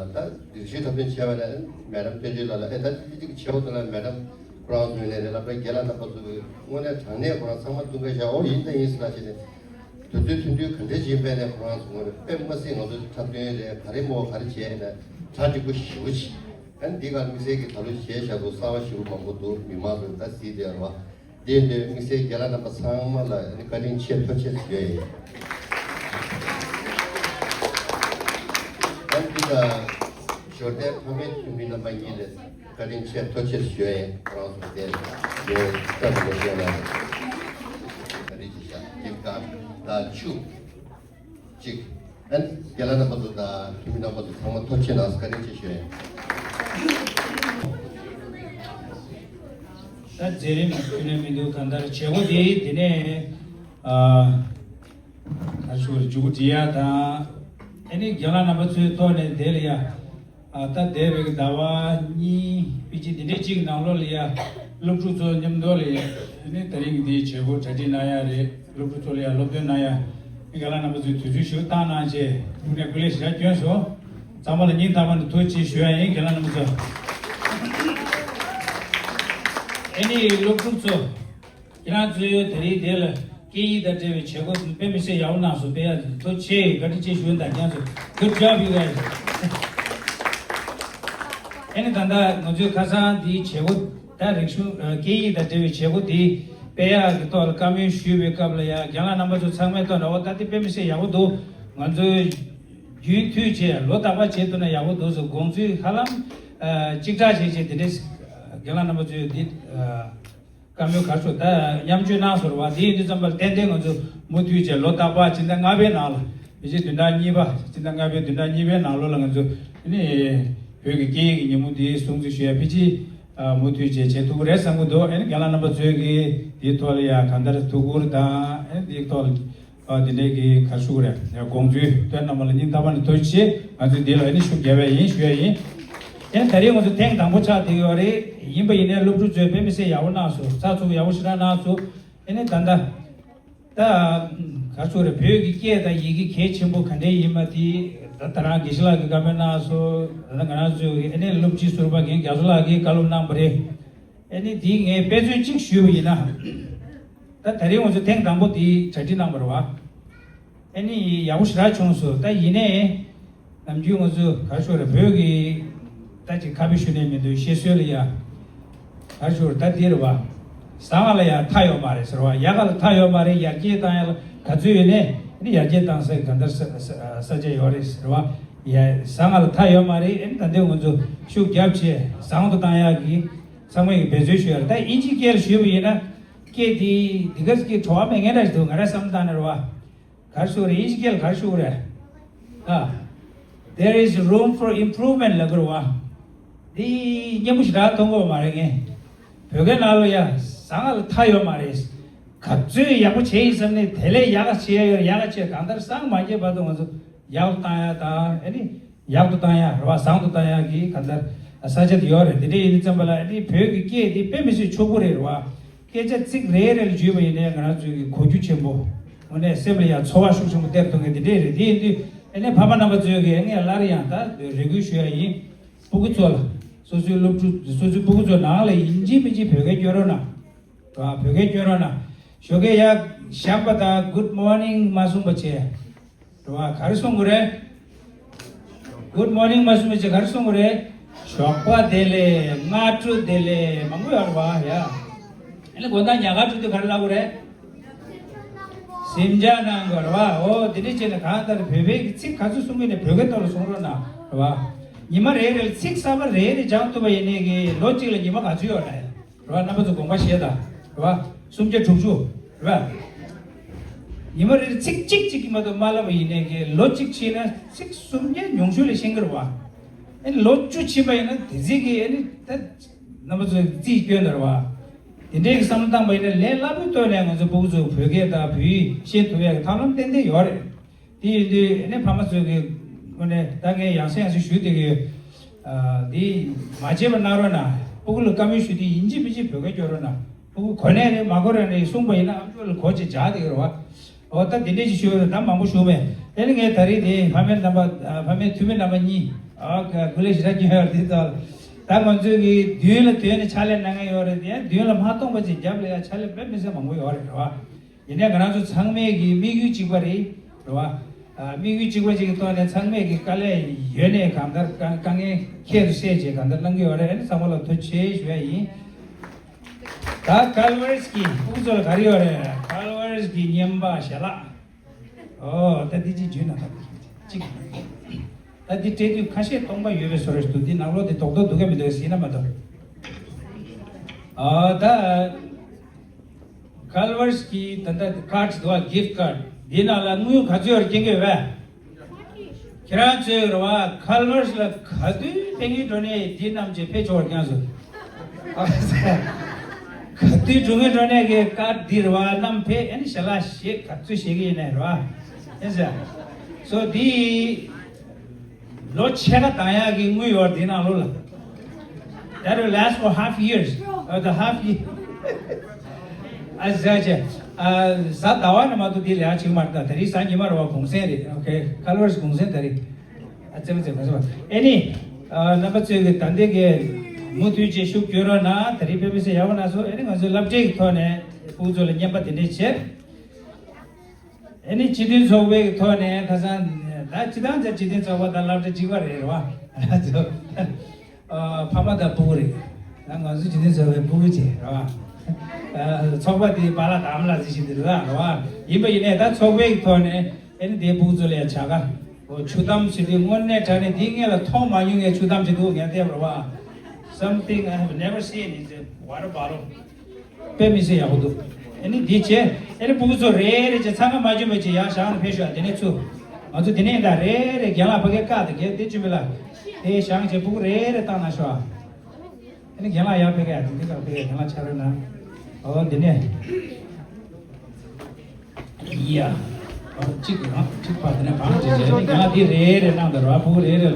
ད་རིག་གཞུང་འཁྲབ་སྟོན་བྱས་པ་ལ་མེ་ཌམ་བསྟན་ཆོས་ལགས་ལ་ཨེ་ད་ཅི་ཅིག་བྱེད་འོ་ད་ལ་མེ་ཌམ་ཁོ་རང་ཚོ་ཡིན་ནའི་རེད། སློབ་གྲྭའི་རྒན་ལགས་རྣམ་པ་ཚོ་གི་དངོས་གནས་དྲང་གནས་ཁོ་རང་ཚང་མ་ཐུགས་འགན་བཞག་ཨོ་ཡིན་ད་ཡིན་ཟེར་ལ་བྱས་ནས། དུས་ཚོད་ཐུང་ཐུང་ག་འདྲ་ཅིག་ཡིན་པས་ནས་ཁོ་རང་ཚོ་ངོས་ནས་དཔེ་མ་སྲིད་ང་ཚོ་འཁྲབ་སྟོན་རེད་ག་རེ་མོ་ག་རེ་བྱས་ནས་གྲ་འགྲིག་པོ་ཞེ་པོ་ཅིག་ཨ་ནི་འདི་ག་དམིགས་བསལ་གྱི་ད་ལོ་བྱས་བཞག་འདུག་གསར་བ་ཞེ་པོ་མང་པོ་འདུག་མི་མང་ཚོ་ད་གཟིགས་བསྡད་རེད་བ། དེ་འདྲའི་དམིགས་བསལ་རྒན་ལགས་རྣམ་པ་ཚང་མ་ལ་ཨ་ནི་བཀའ་དྲིན་ཆེ་ཐུགས་རྗེ་ཆེ་ཞུ་ཡ་ཡིན། ཨ་ནི་འདི་ད་ཞོར་དན་ཕ་མའི་འཐུས་མི་རྣམ་པ་གཉིས་ལ། བཀའ་དྲིན་ཆེ་ཐུགས་རྗེ་ཆེ་ཞུ་ཡ་ཡིན། ཁོ་རང་ཚོ་དེ་ངས་བཀའ་འདྲི་བ་བཤད་ན་བཀའ་དྲིན་ཆེ་ཞུ་ཡ་ཡིན། ད་ཆུ་གཅིག་ཨ་ནི་རྒན་ལགས་རྣམ་པ་ཚོ་དང་འཐུས་མི་རྣམ་པ་ཚོ་ཚང་མ་ཐུགས་རྗེ་ཆེ་གནང་། བཀའ་དྲིན་ཆེ་ཞུ་ཡ་ཡིན། ད་མཛད་རིམ་ཁྱོན་ནས་མི་འདུག་གང་ལྟར་བྱེད་སྒོ་འདི་འདི་ནས་ཨ། ད་ཞུ་མཇུག་སྒྲིལ་ཡ་དང་ ཨ་ནི་རྒན་ལགས་རྣམ་པ་ཚོའི་ཐོག་ནས་དེ་ལ་ཡ། ཨ་ད་འདས་པའི་ཟླ་བ་གཉིས་པའི་ཅིག་འདི་འདྲའི་ཅིག་ནང་ལོགས་ལ་ཡ། སློབ་ཕྲུག་ཚོ་མཉམ་དུ་ལ་ཡ། ཨ་ནི་ད་རིང་འདིའི་བྱེད་སྒོ་གྲ་སྒྲིག་གནང་ཡ་རེད། སློབ་ཕྲུག་ཚོ་ལ་ཡ་སློབ་སྟོན་གནང་ཡ། རྒན་ལགས་རྣམ་པ་ཚོས་དུས་ཚོད་ཞིག་བཏང་གནང་བྱས་ཐུགས་ནས་སྐུ་ལས་ཞེ་དྲག་བསྐྱོན་སོང་། ཚང་མ་ལ་སྙིང་ཐག་པ་ནས་ཐུགས་རྗེ་ཆེ་ཞུ་ཡ་ཡིན། རྒན་ལགས་རྣམ་པ་ཚོ། ཨ་ནི་སློབ་ཕྲུག་ཚོ། ཁྱེད་རང་ཚོས་དེ་རིང་དེ་ལ་སྐད་ཡིག་དང་འབྲེལ་བའི་བྱེད་སྒོ་དཔེ་མི་སྲིད་ཡག་པོ་གནང་སོང་། དཔེ་ཡག་ཐུགས་རྗེ་ཆེ་བཀའ་དྲིན་ཆེ་ཞུ་དང་། ཁྱེད་ཚོ་good job you guys. ཨ་ནི་ད་ལྟ་ང་ཚོའི་ཁ་སང་འདིའི་བྱེད་སྒོ་ད་རིག་གཞུང་ཨ་སྐད་ཡིག་དང་འབྲེལ་བའི་བྱེད་སྒོ་འདི་སྤེལ་ཡག་གི་ཐོག་ལ་བཀའ་མོལ་ཞུས་པའི་སྐབས་ལ་ཡང་རྒན་ལགས་རྣམ་པ་ཚོ་ཚང་མས་ཐོག་ནས་འོ་ད་འདི་དཔེ་མི་སྲིད་ཡག་པོ་འདུག་ང་ཚོས་རྒྱུན་མཐུད་བྱས་ལོ་རྟག་པར་བྱེད་ཐུབ་ན་ཡག་པོ་འདུག་ཟེར། དགོངས་ཚུལ་ཧ་ལམ་ཨ་གཅིག་གྲགས་བྱས་བྱས་དེ་འདྲའི་རྒན་ལགས་རྣམ་པ་ཚོས་འདི་ཨ། བཀའ་མོལ་ག་རེ་ཞུ་ད་མཉམ་སྤྱོད་གནང་ཟེར་བ་དེ་ཡིན་དུས་ཙམ་པར་ཏན་ཏན་ང་ཚོ་མུ་མཐུད་བྱས་ལོ་རྟག་པར་ཕྱི་ཟླ་ལྔ་པའི་ནང་ལ་ཕལ་ཆེར་བདུན་ཕྲག་གཉིས་པ་ཕྱི་ཟླ་ལྔ་པའི་བདུན་ཕྲག་གཉིས་པའི་ནང་ལོགས་ལ་ང་ཚོ་ནི་བོད་ཀྱི་སྐད་ཡིག་གི་ཉིན་མོ་འདི་སྲུང་བརྩི་ཞུ་ཡ་ཕལ་ཆེར་མུ་མཐུད་བྱས་བྱེད་ཐུབ་ཀྱི་རེད་བསམ་གྱི་འདུག་ཨ་ནི་རྒན་ལགས་རྣམ་པ་ཚོས་ཀྱིས་དེའི་ཐོག་ལ་ཡང་གང་ལྟར་ཐུགས་ཁུར་དང་ཨ་ནི་དེའི་ཐོག་ལ། ཨ་དེ་འདྲའི་གི་ག་རེ་ཞུ་དགོས་རེད། དགོངས་ཚུལ་བཏོན་གནང་བ་ལ་སྙིང་ཐག་པ་ནས་ཐུགས་རྗེ་ཆེ། ང་ཚོས་འདི་ལ་ཨ་ནི་ཤུགས་རྒྱབ་པ་ཡིན་ཞུ་ཡ་ཡིན། ཨ་ནི་ད་རེས་ང་ཚོ་ཐེངས་དང་པོ་ཆགས་བསྡད་ཡོད་རེད། ཡིན་པ་ཡིན་ནའི་སློབ་ཕྲུག་ཚོས་དཔེ་མི་སྲིད་ཡག་པོ་གནང་སོང་། ཚགས་ཚུད་ཡག་པོ་ཞེ་དྲག་གནང་སོང་། ཨ་ནི་ད་ལྟ་ད་ག་རེ་ཞུ་དགོས་རེད། བོད་ཀྱི་སྐད་དང་ཡི་གེ་གལ་ཆེན་པོ་ག་འདྲའི་ཡིན་པ་དེ་ད་ད་རང་དགེ་བཤེས་ལགས་ཀྱིས་བཀའ་མོལ་གནང་སོང་། ད་ལྟ་ང་རང་ཚོའི་ཨ་ནི་སློབ་སྤྱི་ཟུར་པ་རྒན་རྒྱ་མཚོ་ལགས་ཀྱིས་བཀའ་སློབ་གནང་བ་རེད། ཨ་ནི་དེ་ངས་དཔེ་མཚོན་གཅིག་ཞུས་པ་ཡིན་ན། ད་ད་རིང་ང་ཚོ་ཐེངས་དང་པོ་དེ་གྲ་སྒྲིག་གནང་བ་རེད་བ། ཨ་ནི་ཡག་པོ་ཞེ་དྲག་བྱུང་སོང་། ད་ཡིན་ནའི་ནམ་རྒྱུན་ང་ཚོ་ག་རེ་ཞུ་དགོས་རེད། བོད་ཀྱི་ད་ཅིག་ཁ་དཔེ་ཞུ་ནས་མི་འདུག་ཤེས་སྲོལ་ལ་ཡ་ག་རེ་ཞུ་དགོས་རེད། ད་འདི་རེད་བ། ཟངས་ལ་ཡ་མཐའ་ཡོད་མ་རེད་ཟེར་བ། ཡག་ག་ལ་མཐའ་ཡོད་མ་རེད། ཡར་རྒྱས་བཏང་ཡ་ལ་ག་ཚོད་ཡོད་ནའི་ཨ་ནི་ཡར་རྒྱས་བཏང་ས་ག་འདྲ་ས་ས་ས་ཆ་ཡོད་རེད་ཟེར་བ། ཡ་ཟངས་ལ་མཐའ་ཡོད་མ་རེད། ཨ་ནི་ད་འདི་ང་ཚོ་ཤུགས་རྒྱབ་བྱས་ཟངས་དུ་བཏང་ཡག་གི་ཚང་མ་ཡིས་འབད་རྩོལ་ཞུ་ཡ་རེད། ད་དབྱིན་ཇིའི་སྐད་ལ་ཞུས་པ་ཡིན་ན། སྐད་དེ་འདི་ག་ཅིག་གི་བྲོ་བ་མེད་མཁན་འདྲ་ཞིག་འདུག་ང་རང་བསམ་བཏང་ན་རེད་བ། ག་རེ་ཞུ་དགོས་རེད། དབྱིན་ཇི་སྐད་ལ་ག་རེ་ཞུ་དགོས་རེད། ཨ། There is room for improvement ལབ་ཀྱི་རེད་བ། འདི་སྙན་པོ་ཞེ་དྲག་གཏོང་དགོས་མ་རེད། ངས་བོད་སྐད་ནང་ལ་ཡ་ཟངས་ལ་མཐའ་ཡོད་མ་རེད། ག་ཚོད་ཡག་པོ་བྱས་ཡིན་བསམ་ནས་དེ་ལས་ཡག་ག་བྱེད་ཡ་ཡོད་རེད། ཡག་ག་བྱས། གང་ལྟར་སངས་མ་རྒྱས་བར་དུ་ང་ཚོ་ཡག་ཏུ་བཏང་ཡ་དང་ཨ་ནི། ཡག་ཏུ་བཏང་ཡ་རེད་བ། བཟང་དུ་བཏང་ཡ་གི་ག་འདྲ་ས་ཆ་དེ་ཡོད་རེད། དེ་འདྲ་ཡིན་དུས་ཙམ་པ་ལ་ཨ་ནི་བོད་ཀྱི་སྐད་དེ་དཔེ་མི་སྲིད་ཕྱུག་པོ་རེད་རེད་བ། སྐད་ཆ་ཚིག་རེ་རེ་ལ་བརྗོད་པ་ཡིན་ནའི་ང་རང་ཚོའི་གི་གོ་རྒྱུ་ཆེན་པོ། དངོས་གནས་སེམས་ལ་ཡང་ཚོར་བ་ཤུགས་ཆེན་པོ་སྟེར་ཐུབ་མཁན་དེ་འདྲས་རེད། དེ་ཡིན་དུས་ཨ་ནི་ཕ་མ་རྣམ་པ་ཚོས་གི་ངས་སླར་ཡང་ད་རེ་སྐུལ་ཞུ་ཡ་ཡིན། སྤུ་གུ་ཚོ་ལ་སོ་སོའི་སློབ་ཕྲུག་སོ་སོའི་སྤུ་གུ་ཚོ་ནང་ལ་ཡིན་གཅིག་མིན་གཅིག་བོད་སྐད་སྐྱོན་རོགས་གནང་། རེད་བ། བོད་སྐད་སྐྱོན་རོགས་གནང་། ཞོགས་ཀས་ཡར་བཞེངས་པ་དང་good morning མ་གསུངས་པ་བྱས། རེད་བ། ག་རེ་གསུང་དགོས་རེད། Good morning མ་གསུངས་པ་བྱས་ག་རེ་གསུང་དགོས་རེད། ཞོགས་པ་བདེ་ལེགས། སྔ་དྲོ་བདེ་ལེགས། མང་པོ་ཡོད་རེད་བ་ཡ། ཨ་ནི་དགོང་དག་ཉལ་ཁར་འགྲོ་དུས་ག་རེ་ལབ་དགོས་རེད། གཟིམ་འཇག་གནང་དགོས་རེད་བ། འོ་དེ་འདྲ་བྱས་ནས་གང་ལྟར་བོད་པའི་གི་ཚིག་ག་ཚོད་གསུང་གི་ཡིན་ནའི་བོད་སྐད་ཐོག་ལ་གསུང་རོགས་གནང་། རེད་བ། ཉི་མ་རེ་རེ་ལ་ཚིག་གསར་པ་རེ་རེ་སྦྱང་ཐུབ་པ་ཡིན་ནའི་གི་ལོ་གཅིག་ལ་ཉི་མ་ག་ཚོད་ཡོད་རེད། རེད་བ། རྣམ་པ་ཚོ་དགོངས་པ་བཞེས་དང་། རེད་བ། སུམ་བརྒྱ་དྲུག་ཅུ། རེད་བ། ཉི་མ་རེར་ཚིག་གཅིག་གཅིག་གིས་མ་གཏོགས་མ་བསླབ་པ་ཡིན་ནའི་གི་ལོ་གཅིག་ཕྱིན་ན་ཚིག་སུམ་བརྒྱ་ཉུང་ཤོས་ལ་ཤེས་ཀྱི་རེད་བ། ཨ་ནི་ལོ་བཅུ་ཕྱིན་པ་ཡིན་ན་དེ་ཚིག་གི་ཨ་ནི་ད་རྣམ་པ་ཚོ་རྩིས་སྐྱོན་དང་། རེད་བ། དེ་འདྲའི་གི་བསམ་བློ་བཏང་པ་ཡིན་ན་ལས་སླ་པོའི་ཐོག་ནས་ང་ཚོ་སྤུ་གུ་ཚོ་བོད་སྐད་དང་བོད་ཡིག་ཤེས་ཐུབ་ཡག་གི་ཐབས་ལམ་ཏན་ཏན་ཡོད་རེད། དེ་ཡིན་དུས་ཨ་ནི་ཕ་མ་ཚོས་ཀྱི་དངོས་གནས་ད་ངས་ཡང་སེ་ཡང་སེ་ཞུ་བསྡད་ཀྱི་ཡོད། ཨ། འདི་མ་བརྗེད་པ་གནང་རོགས་གནང་། སྤུ་གུ་ལ་བཀའ་མོལ་ཞུ་དུས་ཡིན་གཅིག་མིན་གཅིག་བོད་སྐད་སྐྱོན་རོགས་གནང་། སྤུ་གུ་གོ་ནའི་རེད་མ་གོ་རེད་གསུངས་པ་ཡིན་ན་ཨ་མཆོག་ལ་གོ་བྱས་འཇགས་བསྡད་ཀྱི་རེད་བ། འོ་ད་འདི་འདྲས་ཞིག་ཞུ་བ་རེད། ད་མང་པོ་ཞུ་མེད། དེ་ནི་ངས་ད་རེས་དེ་ཕ་མའི་རྣམ་པ། ཨ། ཕ་མའི་འཐུས་མི་རྣམ་པ་གཉིས། ཨ། སྐུ་ལས་ཞེ་དྲག་སྐྱོན་ཡོད་རེད། དེ་ད་ད་ང་ཚོའི་གི་མདུན་ལ་དོན་ནས་ཕྱག་ལས་གནང་མཁན་ཡོད་རེད། དེ་ཡང་མདུན་ལ་མ་གཏོང་པ་ཅིག་རྒྱབ་ལ་ཡང་ཕྱག་ལས་དཔེ་མི་སྲིད་མང་པོ་ཡོད་རེད། རེད་བ། ཡིན་ནའི་ང་རང་ཚོ་ཚང་མས་ཀྱི་དམིགས་ཡུལ་གཅིག་པ་རེད། རེད་བ། ཨ། དམིགས་ཡུལ་གཅིག་པ་ཅིག་གི་ཐོག་ནས་ཚང་མས་ཀྱི་དཀའ་ལས་ཡོད་ནའི་གང་ལྟར་དཀའ་དཀའ་ངལ་ཁྱད་དུ་བསད་བྱས་གང་ལྟར་གནང་གི་ཡོད་རེད། ཨ་ནི་ཚང་མ་ལ་ཐུགས་རྗེ་ཆེ་ཞུ་ཡ་ཡིན། ད་ཀལ་ཝར་སི་ཀྱི་སྤུ་གུ་ཚོ་ལ་ག་རེ་ཡོད་རེད། ཀལ་ཝར་སི་ཀྱི་བརྙན་པར་ཞལ་ལག་འོ་ད་འདི་གཅིག་བརྗོད་ན་ད་གཅིག་ད་འདི་སྤྲད་དུས་ཁ་ཤས་སྟོང་པ་ཡོད་པའི་བཟོ་འདྲ་ཞིག་འདུག་འདི་ནང་ལོགས་དེ་རྡོག་རྡོག་འདུག་ག་མི་འདུག་ག་ཟེར་ན་མ་གཏོགས། ཨ། ད་ཀལ་ཝར་སི་ཀྱི་ད་ལྟ་ཀར་ཌི་འདུག་ག་གིཕ་ཊི་ཀར་ཌི། འདི་ནང་ལ་དངུལ་ག་ཚོད་ཡོད་རེད་མཁྱེན་གྱི་ཡོད་པས། ཁྱེད་རང་ཚོས་རེད་བ། ཀལ་ཝར་སི་ལ་ག་དུས་ཕེབས་ཀྱི་འགྲོ་ནའི་འདི་བསྣམས་བྱས་ཕེབས་ཆོག་པར་བསྐྱངས་སོང་། ཨ་ཙི། ག་དུས་འགྲོ་ངེས་འགྲོ་ནའི་གི་ཀར་ཌི་འདི་རེད་བ། བསྣམས་ཕེབས། ཨ་ནི་ཞལ་ལག་བཞེས། ག་ཚོད་བཞེས་ཀྱི་ཡིན་ནའི་རེད་བ། ཨེ་ཟེར། སོ་འདི་ ལོ་ཕྱེད་ཀ་བཏང་ཡག་གི་དངུལ་ཡོད་རེད་འདི་ནང་ལོགས་ལ། That will last for half years. Uh, the half year. ཨ་ཟེར་བྱས། ཨ་གཟའ་ཟླ་བ་ནས་མ་གཏོགས་འདི་ལས་ཡག་བྱེད་ཀྱི་མ་རེད། ད་ད་རིང་གཟའ་ཉི་མ་རེད་པ། གུང་སེང་རེད། ཨོ་ཁེ། ཁ་ལོ་རེས་གུང་སེང་ད་རེད། ཨ་ཙེ་མ་ཙེ་མ་ཟེར་བ། ཨེ་ནི། ཨ་རྣམ་པ་ཚོས་ཀྱི་ད་ལྟའི་གི་མུ་མཐུད་བྱས་ཤུགས་སྐྱོན་རོགས་གནང་། ད་རིང་དཔེ་མི་སྲིད་ཡག་པོ་གནང་སོང་། ཨེ་ནི་ང་ཚོའི་སློབ་གྲྭའི་གི་ཐོག་ནས་ཕྲུ་གུ་ཚོ་ལ་རྔན་པ་དེ་འདྲས་བྱས། ཨེ་ནི་སྤྱི་མཐུན་ཚོགས་པའི་གི་ཐོག་ནས་ཁ་སང་ད་སྤྱི་བཏང་ཚེ་སྤྱི་མཐུན་ཚོགས་པ་དང་སློབ་གྲྭ་གཅིག་པ་རེད། རེད་པ། ཨ་ཕ་མ་དང་སྤུ་གུ་རེད། ད་ང་ཚོ་སྤྱི་མཐུན་ཚོགས་པའི་སྤུ་གུ་བྱས་རེད་པ། ཨ་ཚོགས་པ་དེའི་པཱ་ལགས་དང་ཨ་མ་ལགས་ཟེར་བཞིན་དུ་རེད་པ། རེད་པ། ཡིན་པ་ཡིན་ནའི་ད་ཚོགས་པའི་གི་ཐོག་ནས་ཨེ་ནི་དེའི་སྤུ་གུ་ཚོ་ལ་ཡ་བྱ་དགའ། འོ་ཆུ་དམ་ཟེར་དུས་དངོས་གནས་དྲང་གནས་འདི་སྔོན་ལ་མཐོང་མ་མྱོང་བའི་ཆུ་དམ་ཅིག་འདུག་ངས་བལྟས་པ་རེད་པ། Something I have never seen in the water bottle. དཔེ་མི་སྲིད་ཡག་པོ་འདུག་ཨེ་ནི་འདི་བྱས། ཨེ་ནི་སྤུ་གུ་ཚོ་རེ་རེ་བྱས་ཚང་མ་མ་བྱུང་བ་བྱས་ཡར་བཞེངས་ནས་ཕེབས་ཤོག་དེ་ནས་ཚུར། ང་ཚོ་དེ་ནས་ད་རེ་རེ་རྒན་ལགས་ཕ་གིར་བཀག་དང་རྒན་དེ་བཅུ་མི་ལ། དེ་བཞེངས་བྱས་སྤུ་གུ་རེ་རེ་བཏང་གནང་ཤོག་ཨེ་ནི་རྒན་ལགས་ཡར་ཕེབས་ག་ཡ། དེ་འདི་ག་ཕེབས་ག་རྒན་ལགས་ཕྱག་རོལ་གནང་། ཨོ་འདི་ནས། ཡ། ཨོ་གཅིག་རང་གཅིག་པ་དེ་ནས་བང་བྱས་བྱས་ནས་རྒན་ལགས་འདི་རེ་རེ་གནང་དང་ར། སྤུ་གུ་རེ་རེ།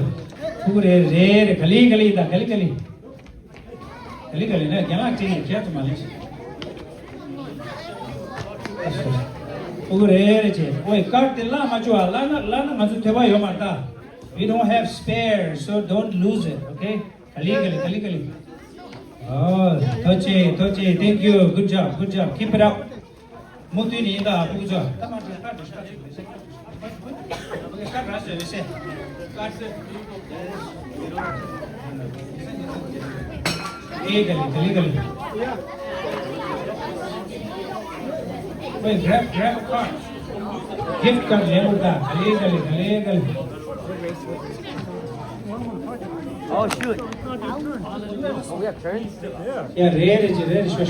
སྤུ་གུ་རེ་རེ་རེ་ག་ལེ་ག་ལེ་དང་ག་ལེ་ག་ལེ། ག་ལེ་ག་ལེ་ན་རྒན་ལགས་བཀྲིན་ཡིན། ཁྱེད་ཚོ་མ་ལེན་ཞིག་ཨོ་ཁེ། སྤུ་གུ་རེ་རེ་བྱས། ཨོའི་ཀར་དེ་བརླག་མ་བཅུག་ཨ། བརླག་ན་བརླག་ན་ང་ཚོ་ཐོས་པ་ཡོད་མ་རེད་ད། We don't have spare, so don't lose it, okay? ག་ལེ་ག་ལེ་ག་ལེ་ག་ལེ། ཨོ་ཐུགས་རྗེ་ཆེ། ཐུགས་རྗེ་ཆེ། Thank you. Good job. Good job. Keep it up. མུ་མཐུད་ནས་ཡིན་ད་སྤུ་གུ་ཚོ། ཨེ་ག་ལེ་ག་ལེ་ག་ལེ། Wait, grab, grab a card. Gift card ལེན་དགོས་ད། ག་ལེ་ག་ལེ་ག་ལེ་ག་ལེ། Oh, shoot. Oh, we have turns? ཡ་རེ་རེ་བྱས་རེ་རེ་ཤོག་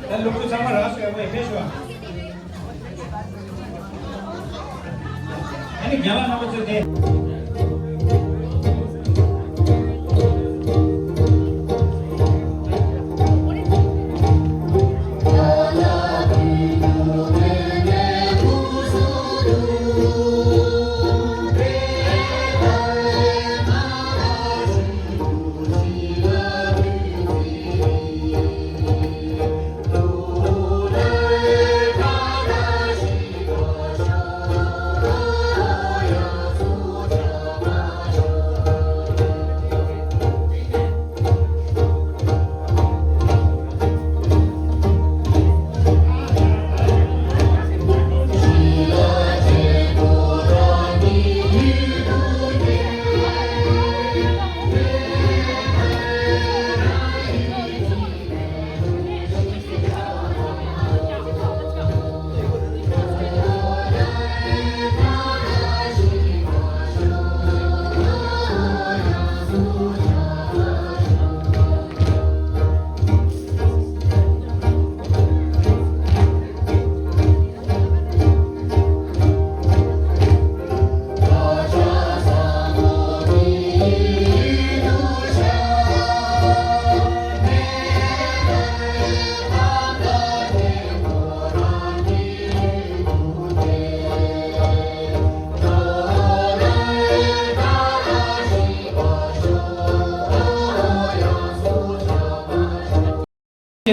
ད་ལུག་ཁུ་ཚང་མ་རག་སོང་ཡ། ཕེབས་ཤོག་ཨ་ནི་རྒན་ལགས་རྣམ་པ་ཚོས་དེ།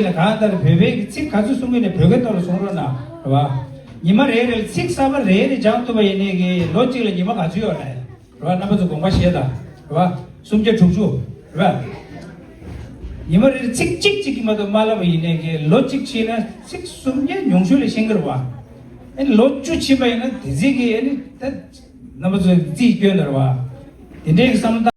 ལ་གང་ལྟར་བོད་པའི་གི་ཚིག་ག་ཚོད་གསུང་གི་ནས་བོད་སྐད་ཐོག་ལ་གསུང་རོགས་གནང་རེད་བ། ཉི་མ་རེ་རེ་ལ་ཚིག་གསར་པ་རེ་རེ་སྦྱང་ཐུབ་པ་ཡིན་ནའི་གི་ལོ་གཅིག་ལ་ཉི་མ་ག་ཚོད་ཡོད་རེད། རེད་བ། རྣམ་པ་ཚོ་དགོངས་པ་བཞེས་དང་། རེད་བ། སུམ་བརྒྱ་དྲུག་ཅུ། རེད་བ། ཉི་མ་རེ་རེ་ཚིག་གཅིག་གཅིག་གི་མ་གཏོགས་མ་བསླབ་པ་ཡིན་ནའི་གི་ལོ་གཅིག་ཕྱིན་ན་ཚིག་སུམ་བརྒྱ་ཉུང་ཤོས་ལ་ཤེས་ཀྱི་རེད་བ། ཨ་ནི་ལོ་བཅུ་ཕྱིན་པ་ཡིན་ན་དེ་ཚིག་གི་ཨ་ནི་ད་རྣམ་པ་ཚོ་རྩིས་སྐྱོན་ནི་རེད་བ། དེ་འདྲའི་གི་བསམ་བློ་བཏང་